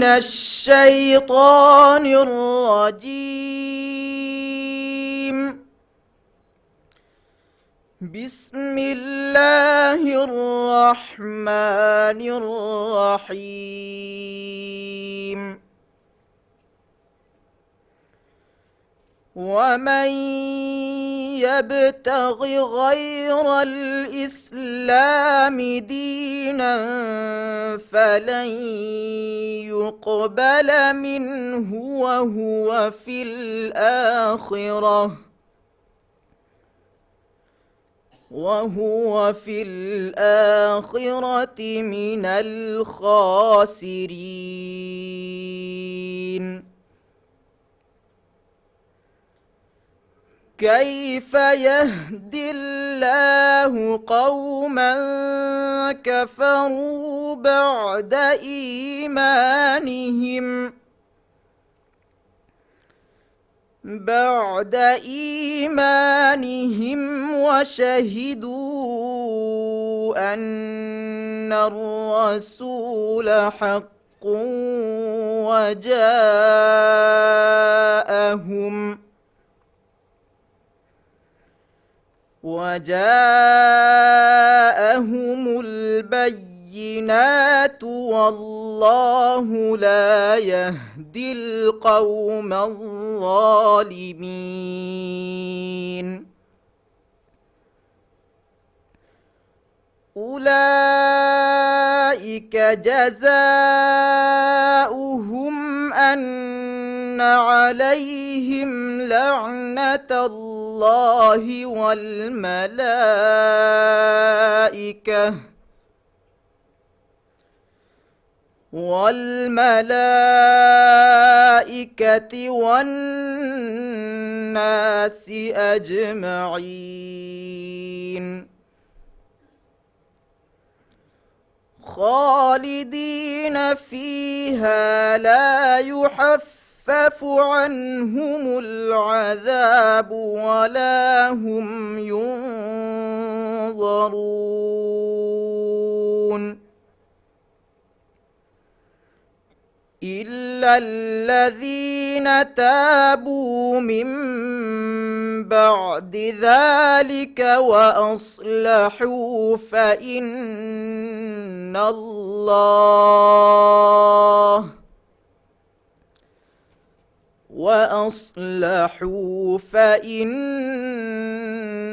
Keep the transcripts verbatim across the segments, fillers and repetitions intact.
الشيطان الرجيم. بسم الله الرحمن الرحيم. ومن يبتغ غير الإسلام دينا فلن يقبل منه وهو في الآخرة وهو في الآخرة من الخاسرين. كيف يهدي الله قوما كفروا بعد إيمانهم بعد إيمانهم وشهدوا أن الرسول حق وجاءهم وجاءهم البينات والله لا يهدي القوم الظالمين. أولئك جزاؤهم أن عليهم لعنة الله والملائكة والملائكة والناس أجمعين. خالدين فيها لا يخفف عنهم العذاب ولا هم ينظرون. إلا الذين تابوا من بعد ذلك وأصلحوا فإن الله وأصلحوا فإن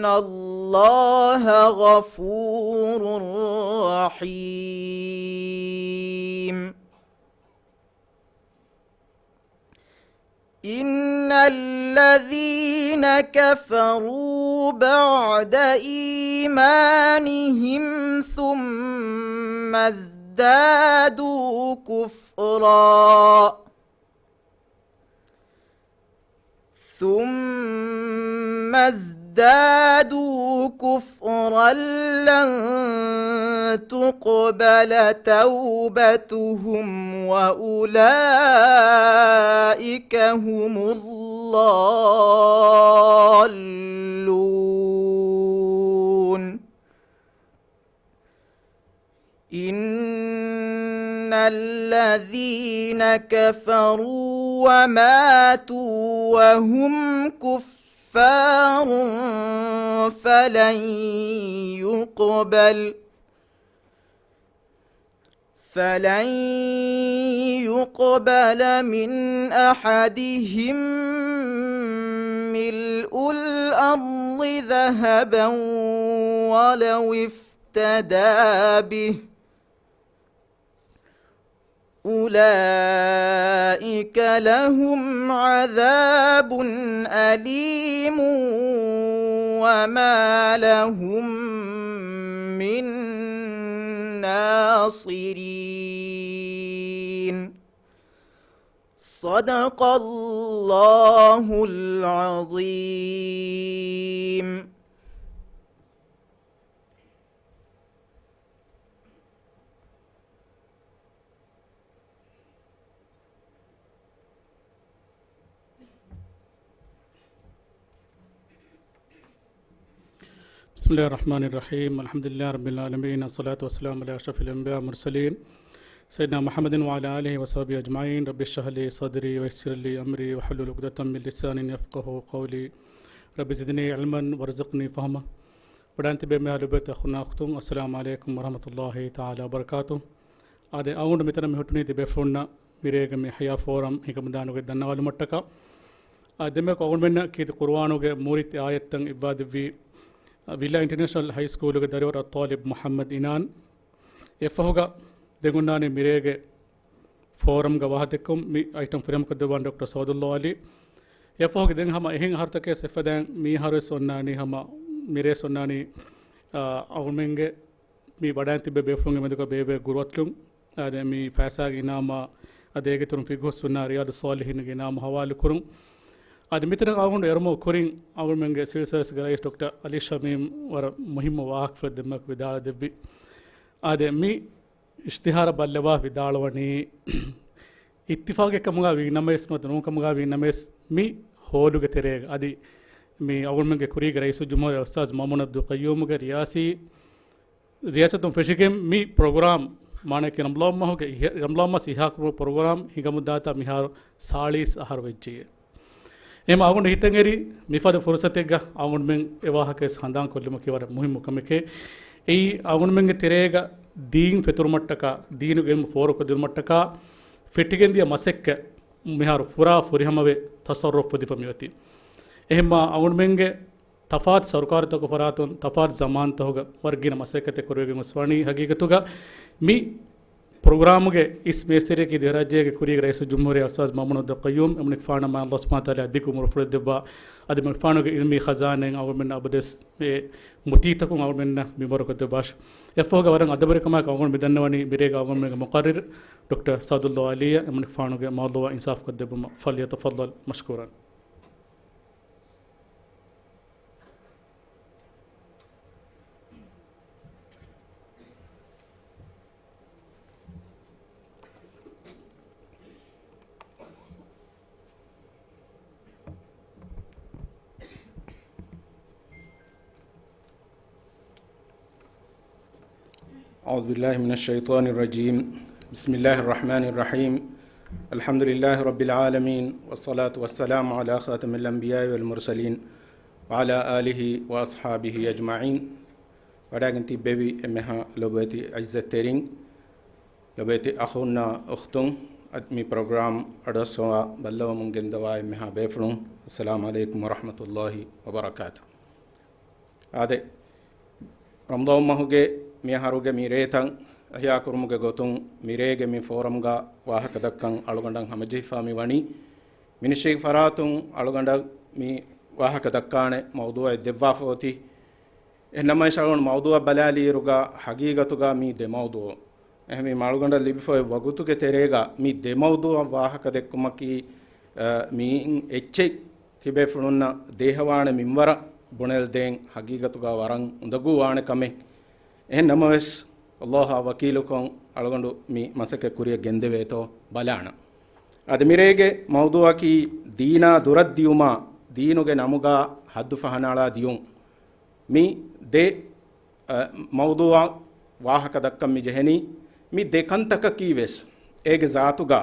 الله غفور رحيم. إن الذين كفروا بعد إيمانهم ثم ازدادوا كفرا ثم ازدادوا كفرا لن تقبل توبتهم وأولئك هم الضالون. إن الذين كفروا وماتوا وهم كفار فلن يقبل فلن يقبل من أحدهم ملء الأرض ذهبا ولو افتدى به أولئك لهم عذاب أليم وما لهم من ناصرين. صدق الله العظيم. بسم الله الرحمن الرحيم. الحمد لله رب العالمين. الصلاة والسلام على أشرف الأنبياء والمرسلين. سيدنا محمد وعلى آله وصحبه أجمعين. رب اشرح لي صدري ويسر لي أمري واحلل عقدة من لساني يفقهوا قولي. رب زدني علما وارزقني فهما. ވަޑައިން ތިބޭ މިހާރު ލޮބުވެތި އަޚުންނާ އުޚްތުން، އައްސަލާމު ޢަލައިކުމް ވަރަޙްމަތުﷲި ތަޢާލާ ވަބަރަކާތު. އާދެ، އަޅުގަނޑު މިތަނަށް މި ހުއްޓުނީ ތިބޭފުޅުންނަށް މިރޭގެ މި ޙަޔާ ފޯރަމް ހިނގަމުންދާނެ ގޮތް ދަންނަވާލުމަށްޓަކާ. އާ، ދެންމެ އަޅުގަނޑުމެންނަށް ކީރިތި ޤުރުއާނުގެ މޫރިތި އާޔަތްތައް އިއްވާދެއްވީ، އާ، ވިލާ އިންޓަރނޭޝަނަލް ހައި ސްކޫލުގެ ދަރިވަރު އައްޠާލިބް މުޙައްމަދު އިނާން. އެއަށްފަހުގަ ދެންނާނީ މިރޭގެ ފޯރަމްގަ ވާހަކަދެއްކުން މި އައިޓަމް ފުރިހަމަކޮށްދެއްވާން ޑޮކްޓަރ ސައުދުﷲ ޢަލީ. އެއަށްފަހުގަ ދެން ހަމަ އެހެން އަހަރުތަކެއް އެފަދައިން މިހާރުވެސް އޮންނާނީ ހަމަ މިރޭސް އޮންނާނީ، އާ، އަޅުގަނޑުމެންގެ މި ވަޑައިން ތިއްބެވި ބޭފުޅުންގެ މެދުގަ ބޭއްވޭ ގުރުއަތުލުން. އާދެ، މި ފައިސާގެ އިނާމާ، އާދެ، އޭގެ އިތުރުން ފިޤުހުއްސުންނާ ރިޔާޟުއްޞާލިޙީންގެ އިނާމު ހަވާލުކުރުން. އާދެ، މިތަނަށް އަޅުގަނޑު އެރުމުގެ ކުރިން އަޅުގަނޑުމެންގެ ސިވިލް ސާވިސްގެ ރައީސް ޑޮކްޓަރ އަލީ ޝަމީމް ވަރަށް މުހިއްމު ވާހަކަފުޅެއް ދެންމެ ވިދާޅުވެދެއްވި. އާދެ، މި އިޝްތިހާރަށް ބައްލަވާ ވިދާޅުވަނީ، އިއްތިފާޤެއް ކަމުގަ ވީ ނަމަވެސް، ނުވަތަ ނޫން ކަމުގަ ވީ ނަމަވެސް، މި ހޯލުގެ ތެރޭގަ އަދި މި އަޅުގަނޑުމެންގެ ކުރީގެ ރައީސުލްޖުމްހޫރިއްޔާ އުސްތާޛު މައުމޫން ޢަބްދުލް ޤައްޔޫމްގެ ރިޔާސީ ރިޔާސަތުން ފެށިގެން މި ޕްރޮގްރާމް، މާނައަކީ ރަމަޟާން މަހުގެ އިހަ-، ރަމަޟާން މަސް އިހާކުރުމުގެ ޕްރޮގްރާމް ހިނގަމުންދާތާ މިހާރު ސާޅީސް އަހަރު ވެއްޖެއެވެ. އެހެން އަޅުގަނޑު ހިތަށް އެރި މިފަދަ ފުރުޞަތެއްގަ އަޅުގަނޑުމެން އެ ވާހަކަ ވެސް ހަނދާން ކޮށްލުމަކީ ވަރަށް މުހިއްމު ކަމެކޭ. އެއީ އަޅުގަނޑުމެންގެ ތެރޭގަ ދީން ފެތުރުމަށްޓަކާ، ދީނުގެ ޢިލްމު ފޯރުކޮށްދިނުމަށްޓަކާ ފެއްޓިގެންދިޔަ މަސައްކަތް މިހާރު ފުރާ ފުރިހަމަވެ ތަޞައްރުފް ފުދިފަ މިއޮތީ. އެހެންމާ އަޅުގަނޑުމެންގެ ތަފާތު ސަރުކާރުތަކު ފަރާތުން ތަފާތު ޒަމާންތަކުގަ ވަރަށް ގިނަ މަސައްކަތެއް ކުރެވިގެން ގޮސް ވަނީ. ހަގީގަތުގަ މި ޕްރޮގްރާމުގެ އިސް މޭސްތިރިއަކީ ދިވެހިރާއްޖޭގެ ކުރީގެ ރައީސުލްޖުމްހޫރިއްޔާ އުސްތާޛު މައުމޫން ޢަބްދުލް ޤައްޔޫމް. އެމަނިކުފާނަށް މާތް ﷲ ސުބްޙާނަހޫ ވަތަޢާލާ ދިގު ޢުމުރު ފުރެދެއްވާ. އަދި އެމަނިކުފާނުގެ ޢިލްމީ ޚަޒާނާއިން އަޅުގަނޑުމެންނަށް އަބަދުވެސް އެ މުތީތަކުން އަޅުގަނޑުމެންނަށް މިންވަރުކޮށްދެއްވާށި. އެއަށްފަހުގަ ވަރަށް އަދަބުވެރިކަމާއެކު އަޅުގަނޑު މިދަންނަވަނީ މިރޭގަ އަޅުގަނޑުމެންގެ މުޤައްރިރު ޑޮކްޓަރ ސައުދުﷲ ޢަލީއަށް އެމަނިކުފާނުގެ މައުޟޫޢަށް އިންސާފުކޮށްދެއްވުމަށް. فليتفضل مشكورا. أعوذ بالله من الشيطان الرجيم. بسم الله الرحمن الرحيم. الحمد لله رب العالمين، والصلاة والسلام على خاتم الأنبياء والمرسلين، وعلى آله وأصحابه أجمعين. ވަޑައިގެން ތިއްބެވި އެންމެހާ ލޮބުވެތި ޢިއްޒަތްތެރިން، ލޮބުވެތި އަޚުންނާ އުޚްތުން، އަދި މި ޕްރޮގްރާމް އަޑުއައްސަވާ ބައްލަވަމުން ގެންދަވާ އެންމެހާ ބޭފުޅުން، އައްސަލާމު ޢަލައިކުމް ވަރަޙްމަތުﷲި ވަބަރަކާތު. އާދެ، ރަމަޟާން މަހުގެ މިއަހަރުގެ މި ރޭތައް އިޙްޔާކުރުމުގެ ގޮތުން، މިރޭގެ މި ފޯރަމްގަ ވާހަކަ ދައްކަން އަޅުގަނޑަށް ހަމަޖެހިފާ މި ވަނީ، މިނިސްޓްރީގެ ފަރާތުން އަޅުގަނޑަށް މި ވާހަކަ ދައްކާނެ މައުޟޫޢެއް ދެއްވާފަ އޮތީ. އެހެން ނަމަވެސް އަޅުގަނޑު މައުޟޫޢަށް ބަލާލިއިރުގަ ހަގީގަތުގަ މީ ދެ މައުޟޫޢު. އެހެންވީމަ އަޅުގަނޑަށް ލިބިފައި ވަގުތުގެ ތެރޭގަ މި ދެ މައުޟޫޢަށް ވާހަކަ ދެއްކުމަކީ، އަ، މިއިން އެއްޗެއް ތިބޭފުޅުންނަށް ދޭހަވާނެ މިންވަރަށް ބުނެލަދޭން ހަގީގަތުގަ ވަރަށް އުނދަގޫވާނެ ކަމެއް. އެހެން ނަމަވެސް، ﷲ އާ ވަކީލުކޮށް އަޅުގަނޑު މި މަސައްކަތް ކުރިއަށް ގެންދެވޭތޯ ބަލާނަން. އަދި މިރޭގެ މައުޟޫޢަކީ ދީނާ ދުރަށް ދިޔުމާ، ދީނުގެ ނަމުގަ ހައްދު ފަހަނައަޅާ ދިޔުން. މި ދެ، އަ، މައުޟޫޢަށް ވާހަކަ ދައްކަން މި ޖެހެނީ. މި ދެ ކަންތަކަކީ ވެސް އޭގެ ޒާތުގަ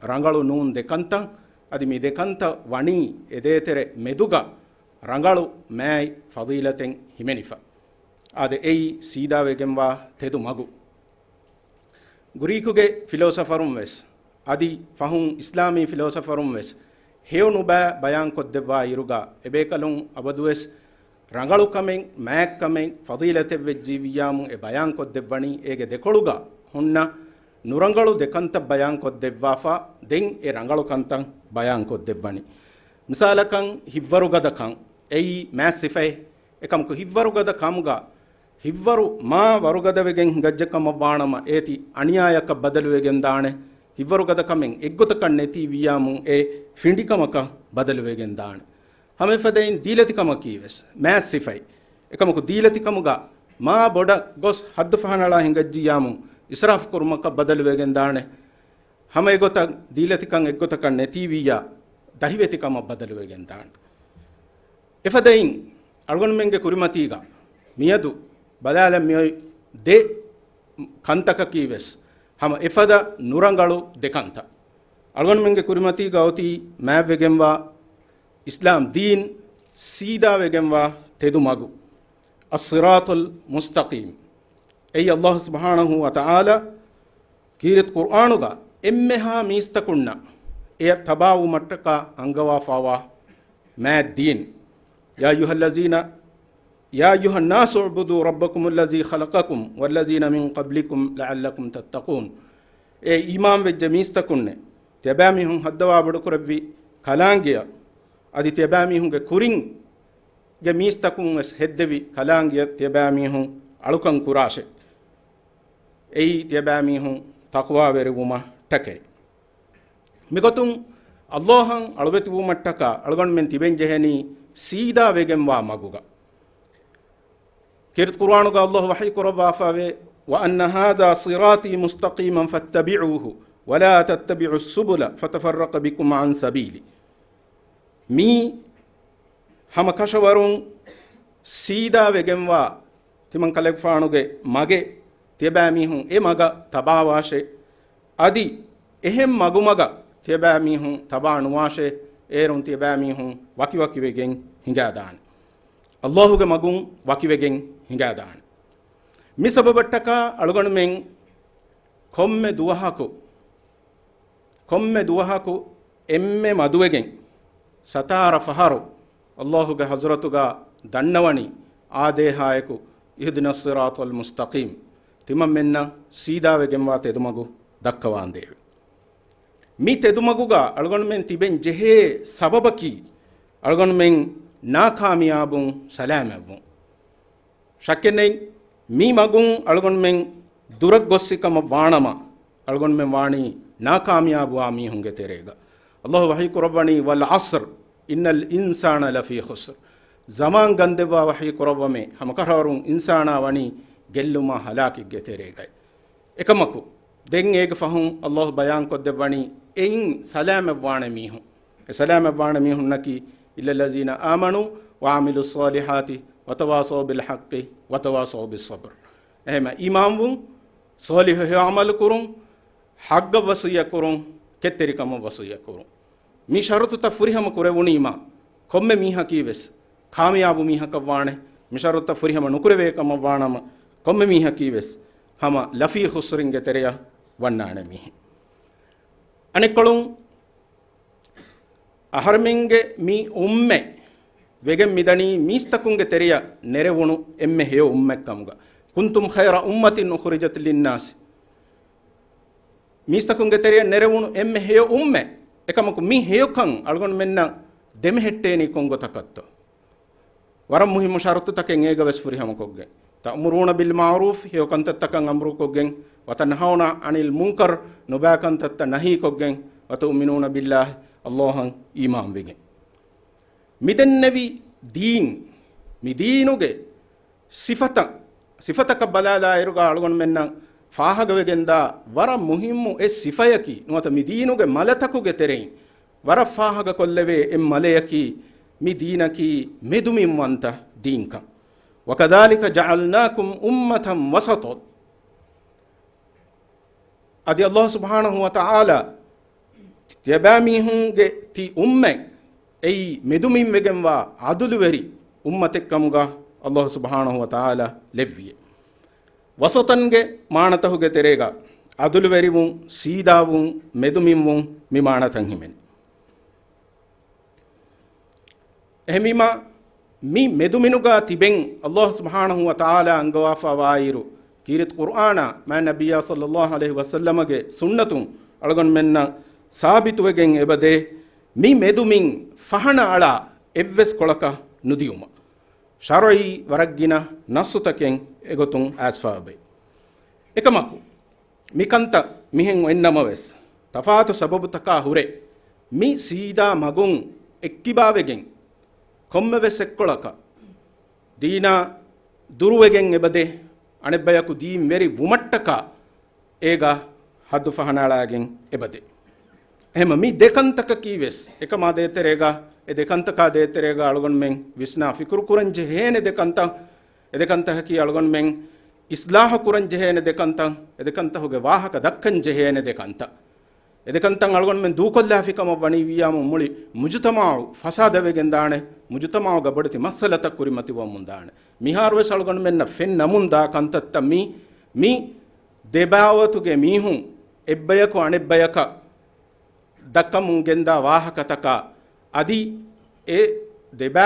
ރަނގަޅު ނޫން ދެ ކަންތައް. އަދި މި ދެ ކަންތައް ވަނީ އެ ދޭތެރެ މެދުގަ ރަނގަޅު މާތް ފަޟީލަތެއް ހިމެނިފަ. އާދެ، އެއީ ސީދާވެގެންވާ ތެދު މަގު. ގްރީކުގެ ފިލޯސަފަރުން ވެސް، އަދި ފަހުން އިސްލާމީ ފިލޯސަފަރުން ވެސް ހެޔޮ ނުބައި ބަޔާން ކޮށްދެއްވާ އިރުގަ، އެބޭކަލުން އަބަދުވެސް ރަނގަޅު ކަމެއް، މާތް ކަމެއް، ފަޟީލަތެއް ވެއްޖެ ވިއްޔާމު އެ ބަޔާން ކޮށްދެއްވަނީ އޭގެ ދެކޮޅުގަ ހުންނަ ނުރަނގަޅު ދެ ކަންތައް ބަޔާން ކޮށްދެއްވާފަ، ދެން އެ ރަނގަޅު ކަންތައް ބަޔާން ކޮށްދެއްވަނީ. މިސާލަކަށް ހިއްވަރުގަދަކަން، އެއީ މާތް ސިފައެއް. އެކަމަކު ހިއްވަރުގަދަ ކަމުގަ ހިއްވަރު މާ ވަރުގަދަވެގެން ހިނގައްޖެ ކަމަށް ވާނަމަ، އޭތި އަނިޔާއަކަށް ބަދަލުވެގެން ދާނެ. ހިއްވަރުގަދަ ކަމެއް އެއްގޮތަކަށް ނެތީ ވިއްޔާމު އެ ފިނޑިކަމަކަށް ބަދަލުވެގެން ދާނެ. ހަމައެފަދައިން ދީލަތިކަމަކީ ވެސް މާތް ސިފައެއް. އެކަމަކު ދީލަތިކަމުގަ މާ ބޮޑަށް ގޮސް ހައްދު ފަހަނައަޅާ ހިނގައްޖިއްޔާމު އިސްރާފު ކުރުމަކަށް ބަދަލުވެގެން ދާނެ. ހަމަ އެގޮތަށް ދީލަތިކަން އެއްގޮތަކަށް ނެތީ ވިއްޔާ، ދަހިވެތިކަމަށް ބަދަލުވެގެން ދާނެ. އެފަދައިން އަޅުގަނޑުމެންގެ ކުރިމަތީގަ މިއަދު ބަލާލަން މިއޮތް ދެ ކަންތަކަކީ ވެސް ހަމަ އެފަދަ ނުރަނގަޅު ދެކަންތައް. އަޅުގަނޑުމެންގެ ކުރިމަތީގަ އޮތީ މާތްވެގެންވާ އިސްލާމް ދީން، ސީދާވެގެންވާ ތެދުމަގު. އައްޞިރާޠުލް މުސްތަޤީމް. އެއީ ﷲ ސުބްޙާނަހޫ ވަތަޢާލާ ކީރިތި ޤުރްއާނުގަ އެންމެހާ މީސްތަކުންނަށް އެޔަށް ތަބާވުމަށްޓަކާ އަންގަވާފާވާ މާތް ދީން. يا أيها الذين، يا أيها الناس اعبدوا ربكم الذي خلقكم والذين من قبلكم لعلكم تتقون. އޭ އީމާންވެއްޖެ މީސްތަކުންނޭ، ތިޔަބައިމީހުން ހައްދަވާ ބޮޑުކުރެއްވި ކަލާނގެއަށް، އަދި ތިޔަބައިމީހުންގެ ކުރިން ގެ މީސްތަކުން ވެސް ހެއްދެވި ކަލާނގެއަށް ތިޔަބައިމީހުން އަޅުކަން ކުރާށޭ. އެއީ ތިޔަބައިމީހުން ތަޤްވާވެރިވުމަށްޓަކައި. މިގޮތުން ﷲއަށް އަޅުވެތިވުމަށްޓަކާ އަޅުގަނޑުމެން ތިބެން ޖެހެނީ ސީދާވެގެންވާ މަގުގަ. ކީރިތި ޤުރްއާނުގަ ﷲ ވަޙީ ކުރައްވާފައިވޭ، وأن هذا صراطي مستقيما فاتبعوه ولا تتبعوا السبل فتفرق بكم عن سبيله. މީ ހަމަ ކަށަވަރުން ސީދާވެގެންވާ ތިމަން ކަލޭގެފާނުގެ މަގެއް، ތިޔަބައިމީހުން އެ މަގަށް ތަބާވާށޭ. އަދި އެހެން މަގުމަގަށް ތިޔަބައިމީހުން ތަބާ ނުވާށޭ. އޭރުން ތިޔަބައިމީހުން ވަކިވަކިވެގެން ހިނގާދާނެ. ﷲގެ މަގުން ވަކިވެގެން ހިނގާދާނެ. މި ސަބަބަށްޓަކާ އަޅުގަނޑުމެން ކޮންމެ ދުވަހަކު، ކޮންމެ ދުވަހަކު އެންމެ މަދުވެގެން ސަތާރަ ފަހަރު ﷲގެ ޙަޟްރަތުގަ ދަންނަވަނީ އާދޭހާއެކު، اهدنا الصراط المستقيم، ތިމަންމެންނަށް ސީދާވެގެންވާ ތެދުމަގު ދައްކަވާނދޭވެ. މި ތެދުމަގުގަ އަޅުގަނޑުމެން ތިބެން ޖެހޭ ސަބަބަކީ އަޅުގަނޑުމެން ނާކާމިޔާބުން ސަލާމަތްވުން. ޝައްކެއްނެތް، މި މަގުން އަޅުގަނޑުމެން ދުރަށް ގޮއްސިކަމަށް ވާނަމަ، އަޅުގަނޑުމެން ވާނީ ނާކާމިޔާބުވާ މީހުންގެ ތެރޭގަ. ﷲ ވަޙީ ކުރައްވަނީ، والعصر إن الإنسان لفي خسر. ޒަމާން ގަންދެއްވާ ވަޙީ ކުރައްވަމޭ، ހަމަކަށަވަރުން އިންސާނާ ވަނީ ގެއްލުމާ ހަލާކެއްގެ ތެރޭގައި. އެކަމަކު، ދެން އޭގެ ފަހުން ﷲ ބަޔާންކޮށްދެއްވަނީ އެއިން ސަލާމަތްވާނެ މީހުން. އެ ސަލާމަތްވާނެ މީހުންނަކީ، إلا الذين آمنوا وعملوا الصالحات وتواصوا بالحق وتواصوا بالصبر. އެހެންމަ އީމާންވުން، ޞާލިޙު ހެޔޮ ޢަމަލު ކުރުން، ޙައްޤަށް ވަޞިއްޔަތް ކުރުން، ކެތްތެރިކަމަށް ވަޞިއްޔަތް ކުރުން. މި ޝަރުޠުތައް ފުރިހަމަ ކުރެވުނީމާ، ކޮންމެ މީހަކީ ވެސް ކާމިޔާބު މީހަކަށް ވާނެ، މި ޝަރުޠުތައް ފުރިހަމަ ނުކުރެވޭ ކަމަށް ވާނަމަ، ކޮންމެ މީހަކީ ވެސް ހަމަ ލަފީ ޚުސްރިންގެ ތެރެޔަށް ވަންނާނެ މީހެއް. އަނެއްކޮޅުން، އަހަރެމެންގެ މި އުއްމަތް ވެގެން މިދަނީ މީސްތަކުންގެ ތެރެޔަށް ނެރެވުނު އެންމެ ހެޔޮ އުއްމަތް ކަމުގަ. كنتم خير أمة أخرجت للناس. މީސްތަކުންގެ ތެރެޔަށް ނެރެވުނު އެންމެ ހެޔޮ އުއްމަތް. އެކަމަކު، މި ހެޔޮކަން އަޅުގަނޑުމެންނަށް ދެމެހެއްޓޭނީ ކޮން ގޮތަކަށްތޯ؟ ވަރަށް މުހިއްމު ޝަރުޠުތަކެއް އޭގަ ވެސް ފުރިހަމަކޮށްގެން. تأمرون بالمعروف، ހެޔޮ ކަންތައްތަކަށް އަމުރުކޮށްގެން، وتنهون عن المنكر، ނުބައި ކަންތައްތައް ނަހީކޮށްގެން، وتؤمنون بالله، ﷲއަށް އީމާންވެގެން. މިދެންނެވި ދީން، މި ދީނުގެ ސިފަތައް، ސިފަތަކަށް ބަލާލާއިރުގަ އަޅުގަނޑުމެންނަށް ފާހަގަވެގެންދާ ވަރަށް މުހިއްމު އެއް ސިފަޔަކީ، ނުވަތަ މި ދީނުގެ މަލަތަކުގެ ތެރެއިން ވަރަށް ފާހަގަކޮށްލެވޭ އެއް މަލަޔަކީ، މި ދީނަކީ މެދުމިންވަންތަ ދީންކަން. وكذلك جعلناكم أمة وسطا. އަދި ﷲ ސުބްޙާނަހޫ ވަތަޢާލާ ތިޔަބައިމީހުންގެ ތި އުއްމަތް އެއީ މެދުމިންވެގެންވާ ޢަދުލުވެރި އުއްމަތެއްކަމުގަ ﷲ ސުބްޙާނަހޫ ވަތަޢާލާ ލެއްވިއެވެ. ވަސަޠަންގެ މާނަތަކުގެ ތެރޭގަ ޢަދުލުވެރިވުން، ސީދާވުން، މެދުމިންވުން މި މާނަތައް ހިމެނޭ. އެހެންވީމާ، މި މެދުމިނުގަ ތިބެން ﷲ ސުބްޙާނަހޫ ވަތަޢާލާ އަންގަވާފަ ވާއިރު، ކީރިތި ޤުރްއާނާ މާތް ނަބިއްޔާ ޞައްލައްލާހު ޢަލައިހި ވަސައްލަމަގެ ސުންނަތުން އަޅުގަނޑުމެންނަށް ސާބިތުވެގެން އެބަދޭ، މި މެދުމިން ފަހަނަ އަޅާ އެއްވެސް ކޮޅަކަށް ނުދިޔުމަށް. ޝަރުޢީ ވަރަށް ގިނަ ނައްޞުތަކެއް އެގޮތުން އައިސްފައި އޮތް. އެކަމަކު، މިކަންތައް މިހެން އޮތްނަމަވެސް، ތަފާތު ސަބަބުތަކާ ހުރެ، މި ސީދާ މަގުން އެއްކިބާވެގެން، ކޮންމެވެސް އެއްކޮޅަކަށް ދީނާ ދުރުވެގެން އެބަދޭ، އަނެއްބަޔަކު ދީން ވެރި ވުމަށްޓަކާ އޭގަ ޙައްދު ފަހަނައަޅާގެން އެބަދޭ. އެހެންމަ މި ދެކަންތަކަކީ ވެސް އެކަމާ ދޭތެރޭގަ، އެ ދެކަންތަކާ ދޭތެރޭގަ އަޅުގަނޑުމެން ވިސްނާ ފިކުރު ކުރަން ޖެހޭނެ ދެކަންތައް، އެ ދެކަންތަކަކީ އަޅުގަނޑުމެން އިސްލާހު ކުރަން ޖެހޭނެ ދެކަންތައް، އެ ދެކަންތަހުގެ ވާހަކަ ދައްކަން ޖެހޭނެ ދެކަންތައް، އެ ދެކަންތައް އަޅުގަނޑުމެން ދޫކޮށްލާފި ކަމަށް ވަނީ ވިއްޔާމު މުޅި މުޖުތަމަޢު ފަސާދަވެގެންދާނެ، މުޖުތަމަޢުގަ ބޮޑެތި މައްސަލަތައް ކުރިމަތިވަމުންދާނެ. މިހާރުވެސް އަޅުގަނޑުމެންނަށް ފެންނަމުންދާ ކަންތައްތައް މީ، މި ދެބާވަތުގެ މީހުން އެއްބަޔަކު އަނެއްބަޔަކަށް ދައްކަމުން ގެންދާ ވާހަކަތަކާ، އަދި އެ ދެބާ،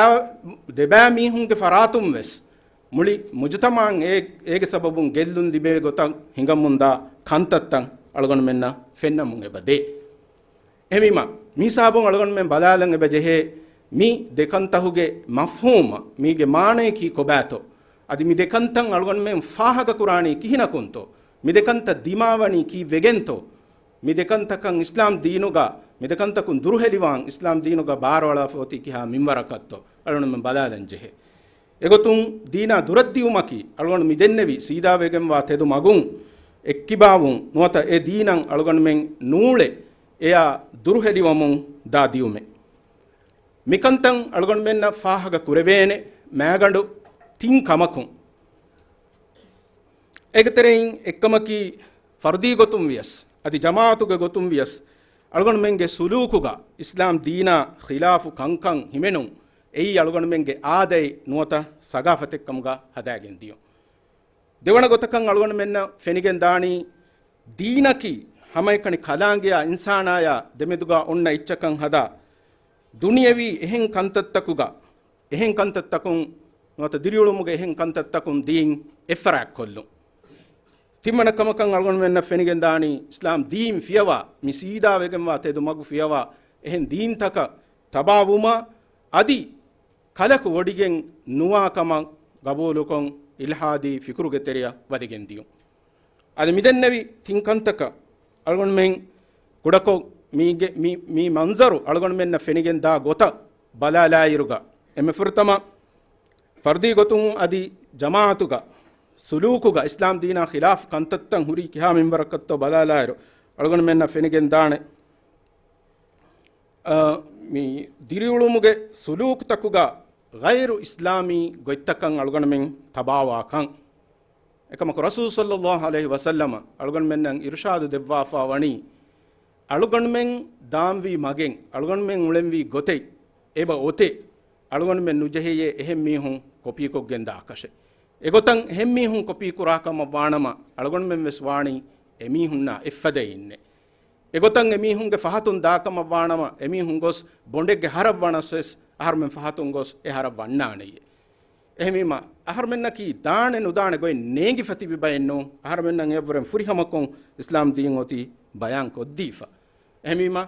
ދެބާ މީހުންގެ ފަރާތުން ވެސް މުޅި މުޖުތަމަޢަށް އޭ، އޭގެ ސަބަބުން ގެއްލުން ލިބޭ ގޮތަށް ހިނގަމުންދާ ކަންތައްތައް އަޅުގަނޑުމެންނަށް ފެންނަމުން އެބަ ދޭ. އެހެންވީމަ، މި ހިސާބުން އަޅުގަނޑުމެން ބަލާލަން އެބަ ޖެހޭ، މި ދެކަންތަހުގެ މަފްހޫމަށް މީގެ މާނަޔަކީ ކޮބާތޯ؟ އަދި މި ދެކަންތައް އަޅުގަނޑުމެން ފާހަގަކުރާނީ ކިހިނަކުންތޯ؟ މި ދެކަންތައް ދިމާވަނީ ކީއްވެގެންތޯ؟ މި ދެކަންތަކަށް އިސްލާމް ދީނުގަ، މި ދެކަންތަކުން ދުރުހެލިވާން އިސްލާމް ދީނުގަ ބާރުއަޅާފަ އޮތީ ކިހާ މިންވަރަކަށްތޯ؟ އަޅުގަނޑުމެން ބަލާލަން ޖެހޭ. އެގޮތުން ދީނާ ދުރަށްދިއުމަކީ އަޅުގަނޑު މިދެންނެވި ސީދާވެގެންވާ ތެދު މަގުން އެއްކިބާވުން ނުވަތަ އެ ދީނަށް އަޅުގަނޑުމެން ނޫޅެ އެއާ ދުރުހެލިވަމުން ދާ ދިއުމެއް. މިކަންތައް އަޅުގަނޑުމެންނަށް ފާހަގަ ކުރެވޭނެ މާގަނޑު ތިން ކަމަކުން. އޭގެ ތެރެއިން އެއްކަމަކީ، ފަރުދީ ގޮތުން ވިޔަސް އަދި ޖަމާޢަތުގެ ގޮތުން ވިޔަސް، އަޅުގަނޑުމެންގެ ސުލޫކުގަ އިސްލާމް ދީނާ ޚިލާފު ކަންކަން ހިމެނުން، އެއީ އަޅުގަނޑުމެންގެ އާދައެއް ނުވަތަ ސަގާފަތެއްކަމުގަ ހަދާގެން ދިޔުން. ދެވަނަ ގޮތަކަށް އަޅުގަނޑުމެންނަށް ފެނިގެން ދާނީ، ދީނަކީ ހަމައެކަނި ކަލާނގެއާ އިންސާނާޔާ ދެމެދުގަ އޮންނަ އެއްޗަކަށް ހަދާ، ދުނިޔަވީ އެހެން ކަންތައްތަކުގަ، އެހެން ކަންތައްތަކުން ނުވަތަ ދިރިއުޅުމުގެ އެހެން ކަންތައްތަކުން ދީން އެއްފަރާތްކޮށްލުން. ތިންވަނަ ކަމަކަށް އަޅުގަނޑުމެންނަށް ފެނިގެން ދާނީ، އިސްލާމް ދީން ފިޔަވާ މި ސީދާވެގެންވާ ތެދު މަގު ފިޔަވާ އެހެން ދީންތަކަށް ތަބާވުމާ، އަދި ކަލަކު ވޮޑިގެން ނުވާ ކަމަށް ގަބޫލުކޮށް، އިލްޙާދީ ފިކުރުގެ ތެރެއަށް ވަދެގެން ދިޔުން. އަދި މިދެންނެވި ތިން ކަންތަކަށް އަޅުގަނޑުމެން ކުޑަކޮށް، މީގެ، މި، މި މަންޒަރު އަޅުގަނޑުމެންނަށް ފެނިގެން ދާ ގޮތަށް ބަލާލާއިރުގަ، އެންމެ ފުރަތަމަ ފަރުދީ ގޮތުން އަދި ޖަމާޢަތުގަ ސުލޫކުގަ އިސްލާމް ދީނާ ޚިލާފް ކަންތައްތައް ހުރީ ކިހާ މިންވަރަކަށްތޯ ބަލާލާއިރު، އަޅުގަނޑުމެންނަށް ފެނިގެން ދާނެ، އަ، މި ދިރިއުޅުމުގެ ސުލޫކުތަކުގަ ޣައިރު އިސްލާމީ ގޮތްތަކަށް އަޅުގަނޑުމެން ތަބާވާކަން. އެކަމަކު ރަސޫލު ޞައްލައްލާހު ޢަލައިހި ވަސައްލަމަ އަޅުގަނޑުމެންނަށް އިރުޝާދު ދެއްވާފާ ވަނީ، އަޅުގަނޑުމެން ދާންވީ މަގެއް، އަޅުގަނޑުމެން އުޅެންވީ ގޮތެއް، އެބަ އޮތޭ، އަޅުގަނޑުމެން ނުޖެހެޔޭ އެހެން މީހުން ކޮޕީކޮށްގެން ދާކަށެއް. އެގޮތަށް އެހެން މީހުން ކޮޕީ ކުރާ ކަމަށް ވާނަމަ، އަޅުގަނޑުމެން ވެސް ވާނީ އެމީހުންނާ އެއްފަދައިންނޭ. އެގޮތަށް އެމީހުންގެ ފަހަތުން ދާކަމަށް ވާނަމަ، އެމީހުން ގޮސް ބޮނޑެއްގެ ހަރަށް ވަނަސް ވެސް އަހަރުމެން ފަހަތުން ގޮސް އެ ހަރަށް ވަންނާނެޔޭ. އެހެންވީމަ، އަހަރުމެންނަކީ ދާނެ ނުދާނެ ގޮތް ނޭނގިފަ ތިބި ބައެއް ނޫން. އަހަރުމެންނަށް އެއަށްވުރެން ފުރިހަމަކޮށް އިސްލާމް ދީން އޮތީ ބަޔާން ކޮށްދީފަ. އެހެންވީމަ،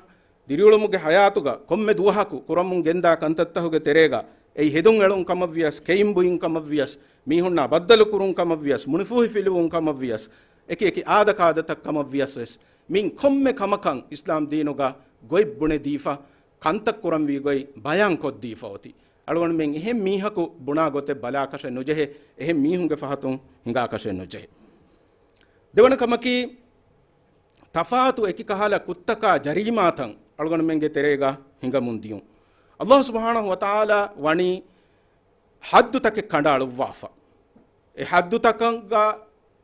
ދިރިއުޅުމުގެ ހަޔާތުގަ ކޮންމެ ދުވަހަކު ކުރަމުން ގެންދާ ކަންތައްތަހުގެ ތެރޭގަ، އެއީ ހެދުން އެޅުން ކަމަށްވިޔަސް، ކެއިން ބުއިން ކަމަށްވިޔަސް، މީހުންނާ ބައްދަލު ކުރުން ކަމަށްވިޔަސް، މުނިފޫހި ފިލުވުން ކަމަށްވިޔަސް، އެކި އެކި އާދަކާދަތައް ކަމަށްވިޔަސް ވެސް، މިން ކޮންމެ ކަމަކަށް އިސްލާމް ދީނުގަ ގޮތް ބުނެދީފަ، ކަންތައް ކުރަންވީ ގޮތް ބަޔާން ކޮށްދީފަ އޮތީ. އަޅުގަނޑުމެން އެހެން މީހަކު ބުނާ ގޮތެއް ބަލާކަށެއް ނުޖެހޭ، އެހެން މީހުންގެ ފަހަތުން ހިނގާކަށެއް ނުޖެހޭ. ދެވަނަ ކަމަކީ، ތަފާތު އެކި ކަހަލަ ކުށްތަކާ ޖަރީމާތައް އަޅުގަނޑުމެންގެ ތެރޭގަ ހިނގަމުން ދިޔުން. އައްލާހު ސުބްޙާނަހު ވަތަޢާލާ ވަނީ ޙައްދުތަކެއް ކަނޑައަޅުއްވާފަ. އެ ޙައްދުތަކަށްގަ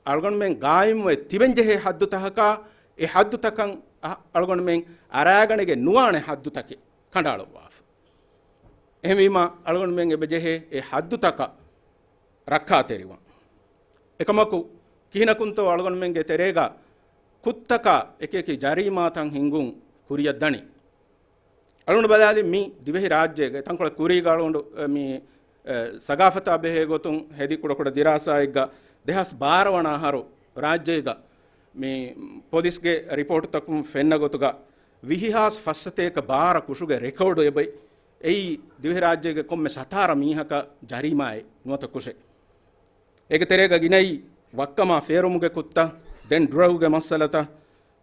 އަޅުގަނޑުމެން ގާއިމްވެ ތިބެންޖެހޭ ޙައްދުތަކަކާ، އެ ޙައްދުތަކަށް އަ-، އަޅުގަނޑުމެން އަރާގަނެގެން ނުވާނެ ޙައްދުތަކެއް ކަނޑައަޅުއްވާފަ. އެހެންވީމަ، އަޅުގަނޑުމެން އެބަޖެހޭ އެ ޙައްދުތަކަށް ރައްކާތެރިވަން. އެކަމަކު، ކިހިނަކުންތޯ އަޅުގަނޑުމެންގެ ތެރޭގަ ކުށްތަކާ އެކިއެކި ޖަރީމާތައް ހިނގުން ކުރިއަށް ދަނީ؟ އަޅުގަނޑު ބަލާލި މި ދިވެހި ރާއްޖޭގަ ތަންކޮޅެއް ކުރީގަ އަޅުގަނޑު، އެ، މި، އެ، ސަގާފަތާ ބެހޭ ގޮތުން ހެދި ކުޑަކުޑަ ދިރާސާއެއްގަ ދެހާސް ބާރަ ވަނަ އަހަރު ރާއްޖޭގަ މި ޕޮލިސްގެ ރިޕޯޓްތަކުން ފެންނަ ގޮތުގަ ވިހި ހާސް ފަސްސަތޭކަ ބާރަ ކުށުގެ ރެކޯޑު އެބައި. އެއީ ދިވެހިރާއްޖޭގެ ކޮންމެ ސަތާރަ މީހަކަށް ޖަރީމާއެއް ނުވަތަ ކުށެއް. އޭގެ ތެރޭގަ ގިނައީ ވައްކަމާ ފޭރުމުގެ ކުށްތައް، ދެން ޑްރަގުގެ މައްސަލަތައް،